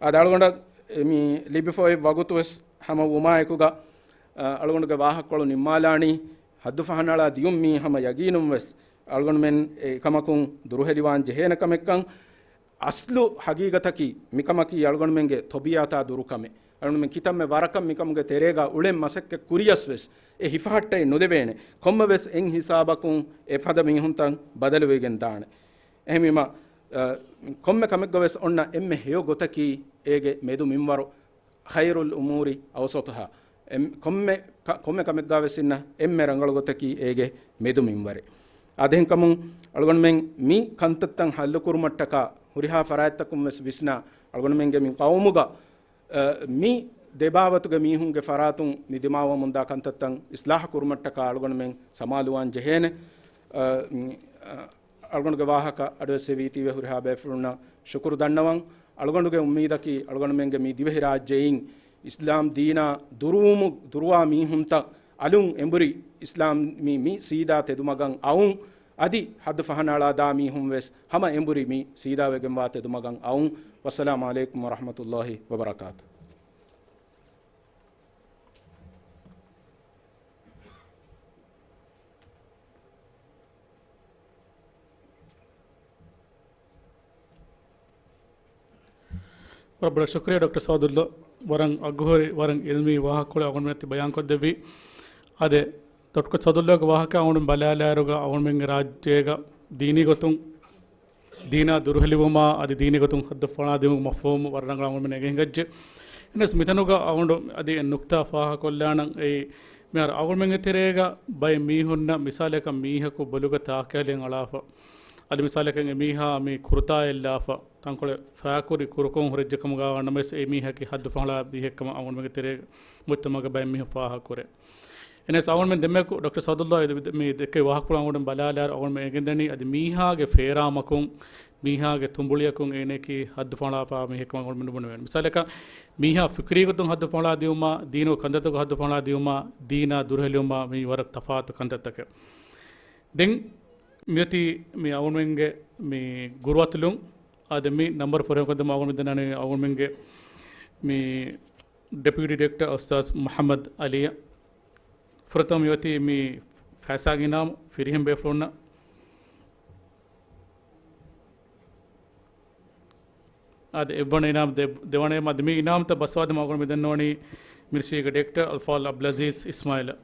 އާދެ، އަޅުގަނޑަށް މި ލިބިފައި ވަގުތު ވެސް ހަމަ ވުމާއެކުގަ، އަ، އަޅުގަނޑުގެ ވާހަކަކޮޅު ނިންމާލާނީ، ހައްދު ފަހަނައަޅާ ދިޔުން މީ ހަމަ ޔަގީނުން ވެސް އަޅުގަނޑުމެން އެކަމަކުން ދުރުހެލިވާން ޖެހޭނެ ކަމެއްކަން. އަސްލު ހަގީގަތަކީ މިކަމަކީ އަޅުގަނޑުމެންގެ ތޮބިއާތާ ދުރުކަމެއް. އަޅުގަނޑުމެން ކިތަންމެ ވަރަކަށް މިކަމުގެ ތެރޭގަ އުޅެން މަސައްކަތް ކުރިޔަސް ވެސް އެ ހިފަހައްޓައެއް ނުލެވޭނެ. ކޮންމެ ވެސް އެއް ހިސާބަކުން އެފަދަ މީހުންތައް ބަދަލުވެގެން ދާނެ. އެހެންވީމަ، އަ، ކޮންމެ ކަމެއްގަ ވެސް އޮންނަ އެންމެ ހެޔޮ ގޮތަކީ އޭގެ މެދު މިންވަރު، خير الأمور أوسطها. އެން-، ކޮންމެ ކަ-، ކޮންމެ ކަމެއްގަ ވެސް އިންނަ އެންމެ ރަނގަޅު ގޮތަކީ އޭގެ މެދު މިންވަރެއް. އާދެހެންކަމުން އަޅުގަނޑުމެން މި ކަންތައްތައް ހައްލުކުރުމަށްޓަކާ ހުރިހާ ފަރާތްތަކުން ވެސް ވިސްނާ، އަޅުގަނޑުމެންގެ މި ޤައުމުގަ، އަ، މި ދެބާވަތުގެ މީހުންގެ ފަރާތުން މި ދިމާވަމުންދާ ކަންތައްތައް އިސްލާހު ކުރުމަށްޓަކާ އަޅުގަނޑުމެން ސަމާލުވާން ޖެހޭނެ. އަ، މި، އަ، އަޅުގަނޑުގެ ވާހަކަ އަޑުއެއްސެވީތީވެ ހުރިހާ ބޭފުޅުންނަށް ޝުކުރު ދަންނަވަން. އަޅުގަނޑުގެ އުއްމީދަކީ އަޅުގަނޑުމެންގެ މި ދިވެހިރާއްޖެއިން އިސްލާމް ދީނާ ދުރުވުމު، ދުރުވާ މީހުންތައް އަލުން އެނބުރި އިސްލާމް މި، މި ސީދާ ތެދުމަގަށް އައުން، އަދި ހައްދު ފަހަނައަޅާ ދާ މީހުން ވެސް ހަމަ އެނބުރި މި ސީދާވެގެންވާ ތެދުމަގަށް އައުން. ވައްސަލާމު ޢަލައިކުމް ވަރަޙްމަތުﷲ ވަބަރަކާތުހު. ވަރަށް ބޮޑަށް ޝުކުރިއްޔާ ޑޮކްޓަރ ސައުދުﷲ. ވަރަށް އަގުހުރި، ވަރަށް ޢިލްމީ ވާހަކަކޮޅެއް އަޅުގަނޑުމެން އަތު ބަޔާންކޮށްދެއްވީ. އާދެ، ޑޮކްޓަރ ސައުދުﷲގެ ވާހަކަ އަޅުގަނޑު ބަލާލާއިރުގަ އަޅުގަނޑުމެންގެ ރާއްޖޭގަ ދީނީ ގޮތުން ދީނާ ދުރުހެލިވުމާ އަދި ދީނީ ގޮތުން ހައްދު ފަހަނައަޅާ ދިއުމުގެ މަފްހޫމު ވަރަށް ރަނގަޅަށް އަޅުގަނޑުމެން އެނގި ހިނގައްޖެ. އެހެނަސް މިތަނުގަ އަޅުގަނޑު އަދި އެއް ނުކްތާ ފާހަގަކޮށްލާނަން. އެއީ، މިހާރު އަޅުގަނޑުމެންގެ ތެރޭގަ ބައެއް މީހުންނަށް މިސާލަކަށް މީހަކު ބޮލުގަ ތާކައިލެއް އަޅާފަ. އަދި މިސާލަކަށް އެ މީހާ މި ކުރުތާއެއް ލާފަ، ތަންކޮޅެއް ފާކުރި ކުރުކޮށް ހުރެއްޖެ ކަމުގަ ވާނަމަވެސް، އެ މީހަކީ ހައްދު ފަހަޅާ މީހެއްކަމަށް އަޅުގަނޑުމެންގެ ތެރޭގަ މުޖްތަމަޢުގެ ބައެއް މީހުން ފާހަގަކުރޭ. އެހެނަސް އަޅުގަނޑުމެން ދެންމެ ޑޮކްޓަރ ސައުދުﷲ މި ދެއްކެވި ވާހަކަފުޅު އަޅުގަނޑުމެން ބަލާލާއިރު، އަޅުގަނޑުމެން އެނގެންދަނީ އަދި މީހާގެ ފޭރާމަކުން، މީހާގެ ތުނބުޅިއަކުން އޭނައަކީ ހައްދު ފަހަޅާފަ މީހެއްކަމަށް އަޅުގަނޑު ނުބުނެވޭނެ. މިސާލަކަށް، މީހާ ފިކްރީ ގޮތުން ހައްދު ފަހަޅާ ދިއުމާ، ދީނުގެ ކަންތައްތަކުގެ ހައްދު ފަހަޅާ ދިއުމާ، ދީނާ ދުރުހެލިވުމާ، މީ ވަރަށް ތަފާތު ކަންތައްތަކެއް. ދެން މިއޮތީ މި އަޅުގަނޑުމެންގެ މި ގުރުއަތުލުން. އާދެ، މި ނަމްބަރު ފުރިހަމަކޮށްދެމުން އަޅުގަނޑުމެން ދެންނާނީ އަޅުގަނޑުމެންގެ މި ޑެޕިއުޓީ ޑިރެކްޓަރ އުސްތާޛް މުޙައްމަދު ޢަލީއަށް. ފުރަތަމަ މިއޮތީ މި ފައިސާގެ އިނާމު ފިރިހެން ބޭފުޅުންނަށް. އާދެ، އެއްވަނަ އިނާމު ދެ-، ދެވަނަ އިނާމު. އަދި މި އިނާމުތައް ބައްސަވާދެމުން އަޅުގަނޑުމެން ދެންނަވަނީ މިނިސްޓްރީގެ ޑިރެކްޓަރ އަލްފާޟިލް ޢަބްދުލްޢަޒީޒް އިސްމާޢީލަށް.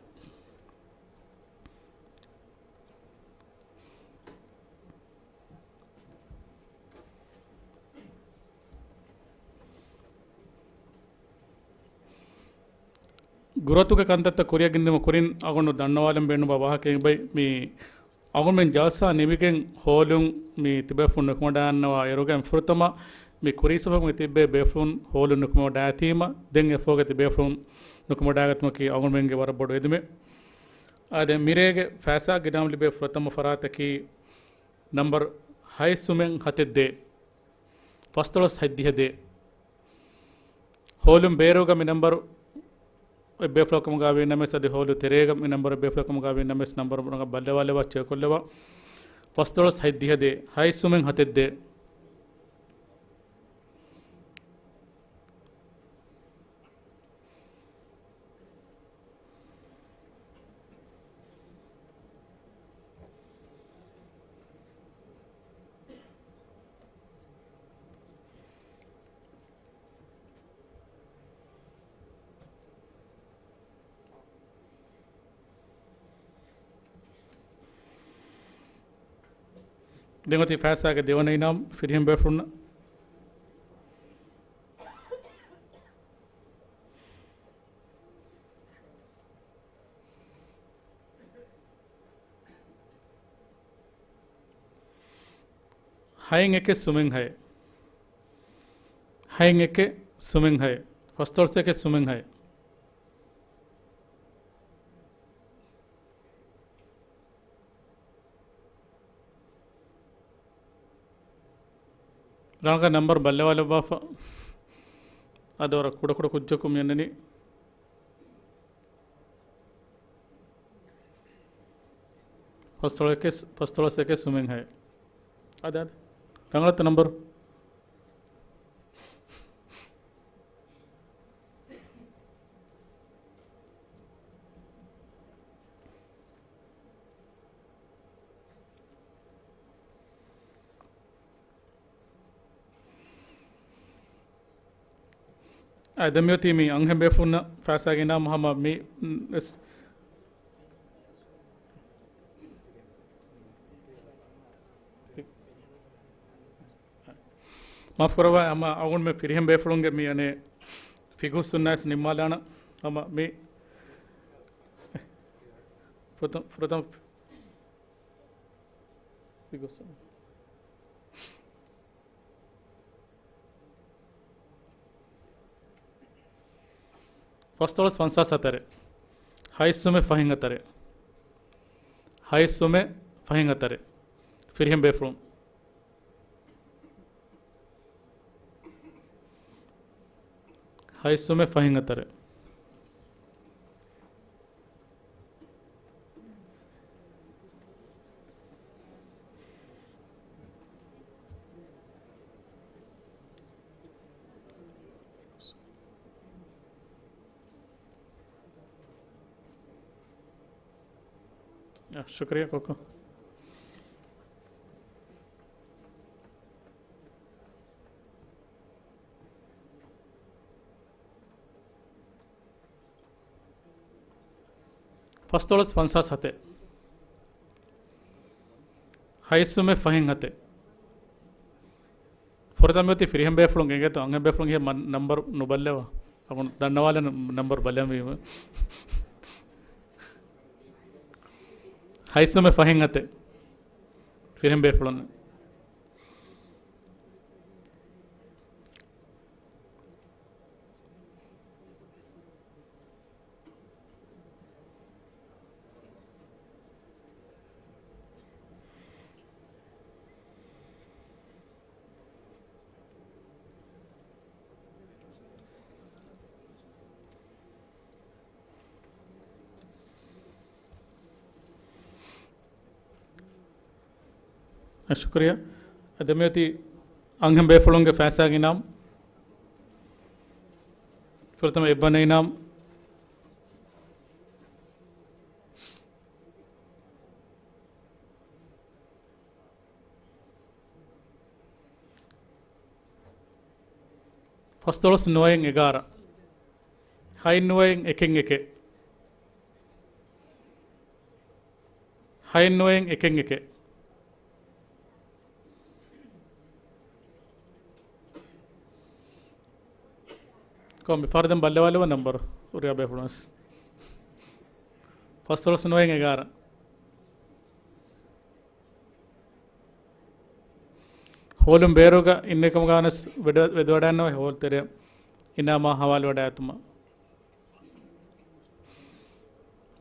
ގުރުއަތުގެ ކަންތައްތައް ކުރިއަށް ގެންދިއުމަށް ކުރިން އަޅުގަނޑު ދަންނަވާލަން ބޭނުންވާ ވާހަކައެއް އެބައި. މި އަޅުގަނޑުމެން ޖަލްސާ ނިމިގެން ހޯލުން މި ތިބޭފުޅުން ނުކުމެވަޑައިގަންނަވާ އިރުގައި ފުރަތަމަ މި ކުރީ ސަފުގަ ތިއްބޭ ބޭފުޅުން ހޯލުން ނުކުމެވަޑައިގަތީމަ، ދެން އެފަހުގަ ތިބޭފުޅުން ނުކުމެވަޑައިގަތުމަކީ އަޅުގަނޑުމެންގެ ވަރަށް ބޮޑު އެދުމެއް. އާދެ، މިރޭގެ ފައިސާ ގިނައިން ލިބޭ ފުރަތަމަ ފަރާތަކީ ނަމްބަރު ހައިސުމެއް ހަތެއް ދޭ، ފަސްދޮޅަސް ހަތްދިހަ ދޭ. ހޯލުން ބޭރުގަ މި ނަމްބަރު އެއްބޭފުޅަކަމުގަ ވީ ނަމަވެސް، އަދި ހޯލު ތެރޭގަ މި ނަމްބަރު އެއްބޭފުޅަކަމުގަ ވީ ނަމަވެސް، ނަމްބަރު ބަލަވާލަވާ ޗެކް ކޮށްލަވާ. ފަސްދޮޅަސް ހަތްދިހަ ދޭ، ހައިސުމެއް ހަތެއް ދޭ. ދެން އޮތީ ފައިސާގެ ދެވަނަ އިނާމު ފިރިހެން ބޭފުޅުންނަށް. ހައެއް އެކެއް ސުމެއް ހައެއް. ހައެއް އެކެއް ސުމެއް ހައެއް. ފަސްދޮޅަސް އެކެއް ސުމެއް ހައެއް. ރަނގަޅަށް ނަމްބަރު ބައްލަވާލައްވާފަ. އަދި ވަރަށް ކުޑަކުޑަ ކުއްޖަކު މި އަންނަނީ. ފަސްދޮޅަސް އެކެއް، ފަސްދޮޅަސް އެކެއް ސުމެއް ހައެއް. އަދި، އަދި. ރަނގަޅަށްތަ ނަމްބަރު؟ އަދި މިއޮތީ މި އަންހެން ބޭފުޅުންނަށް ފައިސާގެ އިނާމު ހަމަ މި، ވެސް. މާފުކުރައްވާ، ހަމަ އަޅުގަނޑުމެން ފިރިހެން ބޭފުޅުންގެ މި އަނެއް ފިގު ހުސްނައިސް ނިންމާލާނަ ހަމަ މި ފުރަތަމ، ފުރަތަމ ފިގު ހުސް. ފަސްދޮޅަސް ފަންސާސް ހަތަރެއް. ހައިސުމެއް ފަހެއް ހަތަރެއް. ހައިސުމެއް ފަހެއް ހަތަރެއް. ފިރިހެން ބޭފުޅުން. ހައިސުމެއް ފަހެއް ހަތަރެއް. އާ، ޝުކުރިއްޔާ ކޮއްކޮ. ފަސްދޮޅަސް ފަންސާސް ހަތެއް. ހައިސުމެއް ފަހެއް ހަތެއް. ފުރަތަމަ އޮތީ ފިރިހެން ބޭފުޅުން އެނގޭތޯ، އަންހެން ބޭފުޅުން އިހޭ މަ-، ނަމްބަރު ނުބައްލަވާ. އަޅުގަނޑު ދަންނަވާލަން ނަމްބަރު ބަލަން ވީމަ. ހައިސުމެއް ފަހެއް ހަތެއް. ފިރިހެން ބޭފުޅުން. ޝުކުރިއްޔާ. އަދި މިއޮތީ އަންހެން ބޭފުޅުންގެ ފައިސާގެ އިނާމް. ފުރަތަމަ އެއްވަނަ އިނާމް. ފަސްދޮޅަސް ނުވައެއް އެގާރަ. ހައެއް ނުވައެއް އެކެއް އެކެއް. ހައެއް ނުވައެއް އެކެއް އެކެއް. ކޮން މި ފަހަރު ދެން ބައްލަވާލެވޭ ނަންބަރު ހުރިހާ ބޭފުޅުން ވެސް. ފަސްދޮޅަސް ނުވައެއް އެގާރަ. ހޯލުން ބޭރުގަ އިންނެވި ކަމުގަ ވެސް ވެދެ-، ވެދެވަޑައިގަންނަވާ ހޯލު ތެރެއަށް އިނާމާ ހަވާލުވެވަޑައިގަތުމަށް.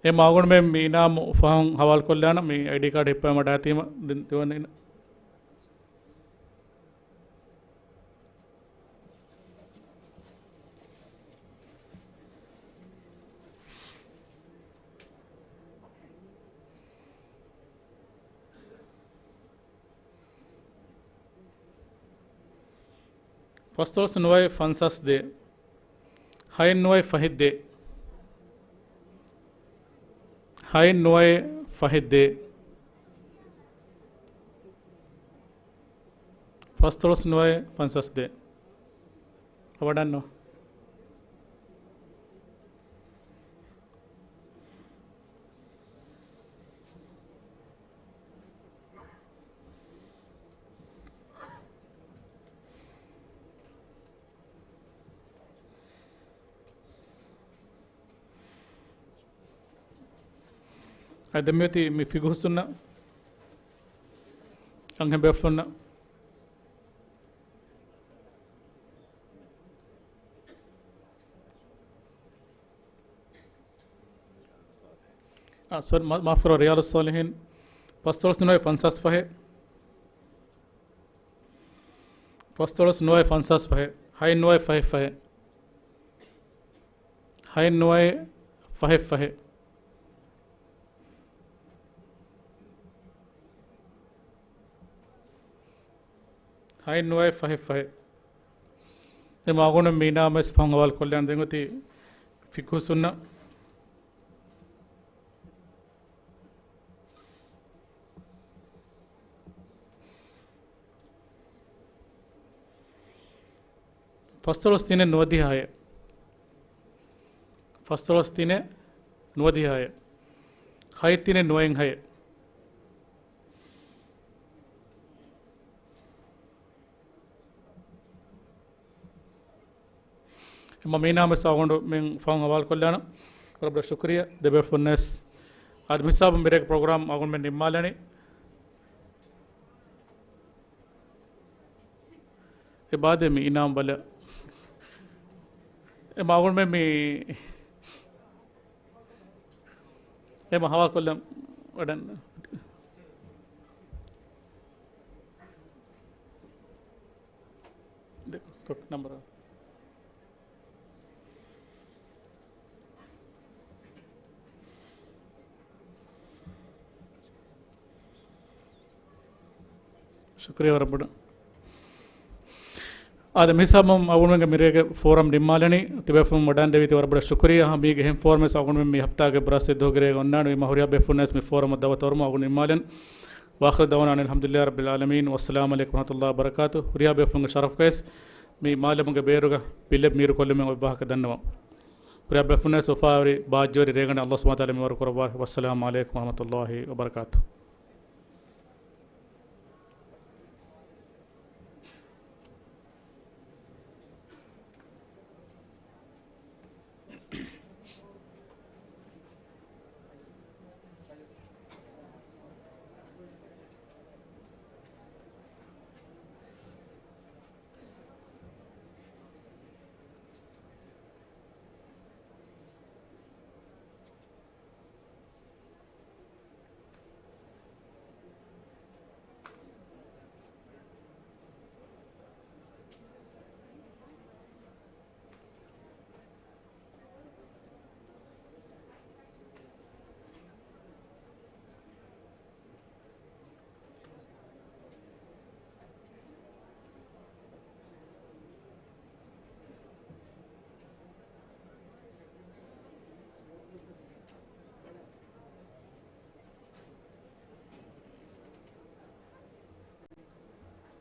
އެ މަގުން މި އިނާމު ފަހުން ހަވާލުކޮށްލާނަން، މި އައިޑީ ކާޑް ހިއްޕަވަޑައިގަތީމަ ދެން ދެވަނަ އިނާ-، ފަސްދޮޅަސް ނުވައެއް ފަންސާސް ދޭއް. ހައެއް ނުވައެއް ފަހެއް ދޭއް. ހައެއް ނުވައެއް ފަހެއް ދޭއް. ފަސްދޮޅަސް ނުވައެއް ފަންސާސް ދޭއް. އަވަޑަންނޯ. އަދި ދެން މިއޮތީ މި ފިގުހުސުންނަ އަންހެން ބޭފުޅުންނަށް. އާ، ސޮރީ، މާ-، މާފުކުރާ، ރިޔާޟުއްޞާލިޙީން ފަސްދޮޅަސް ނުވައެއް ފަންސާސް ފަހެއް. ފަސްދޮޅަސް ނުވައެއް ފަންސާސް ފަހެއް. ހައެއް ނުވައެއް ފަހެއް ފަހެއް. ހައެއް ނުވައެއް ފަހެއް ފަހެއް. ހައެއް ނުވައެއް ފަހެއް ފަހެއް. އެ މަގުން މި އިނާމް ވެސް ފަހުން ހަވާލު ކޮށްލަން ދެން އޮތީ ފިގުހުސުންނަ. ފަސްދޮޅަސް ތިނެއް ނުވަދިހަ ހައެއް. ފަސްދޮޅަސް ތިނެއް ނުވަދިހަ ހައެއް. ހައެއް ތިނެއް ނުވައެއް ހައެއް. އެމަ މީނާ މިސް އަޅުގަނޑު މިން ފަހުން ހަވާލު ކޮށްލާނަން. ވަރަށް ބޮޑަށް ޝުކުރިއްޔާ. ދެބޭފުޅުންނަށް ވެސް. އަދި މިހިސާބުން މިރޭގެ ޕްރޮގްރާމް އަޅުގަނޑުމެން ނިންމާލަނީ. އެ ބާދެ މި އިނާމް ބަލަ. އެ މަގުން މި، މި އެ މަ ހަވާ ކޮށްލަން ވަޑަން. ދެ-، ކޮ-، ނަމްބަރު. ޝުކުރިއްޔާ ވަރަށް ބޮޑަށް. އާދެ، މިހިސާބުން އަޅުގަނޑުމެންގެ މިރޭގެ ފޯރަމް ނިންމާލަނީ. ތިބޭފުޅުން ވަޑަން ދެވީތީ ވަރަށް ބޮޑަށް ޝުކުރިއްޔާ. މީގެ އެހެން ފޯރަމެއް ވެސް އަޅުގަނޑުމެން މި ހަފްތާގެ ބުރާސް ދުވަހުގެ ރޭގަ އޮންނާނެ. ވީމާ ހުރިހާ ބޭފުޅުންނަށް ވެސް މި ފޯރަމަށް ދައުވަތު އަރުމަށް އަޅުގަނޑު ނިންމާލަން. وآخر دعوانا أن الحمد لله رب العالمين. والسلام عليكم ورحمة الله وبركاته. ހުރިހާ ބޭފުޅުންގެ ޝަރަފުގައި ވެސް މި މާލެމުގެ ބޭރުގަ ބިލެއް މީރުކޮށްލުމެއް އޮތް ވާހަކަ ދަންނަވަން. ހުރިހާ ބޭފުޅުންނަށް ވެސް އުފާވެރި ބާއްޖަވެރި ރޭގަނޑެއް އައްލާހު ސުބްޙާނަހޫ ވަތަޢާލާ މި ވަރު ކުރައްވާށި. والسلام عليكم ورحمة الله وبركاته.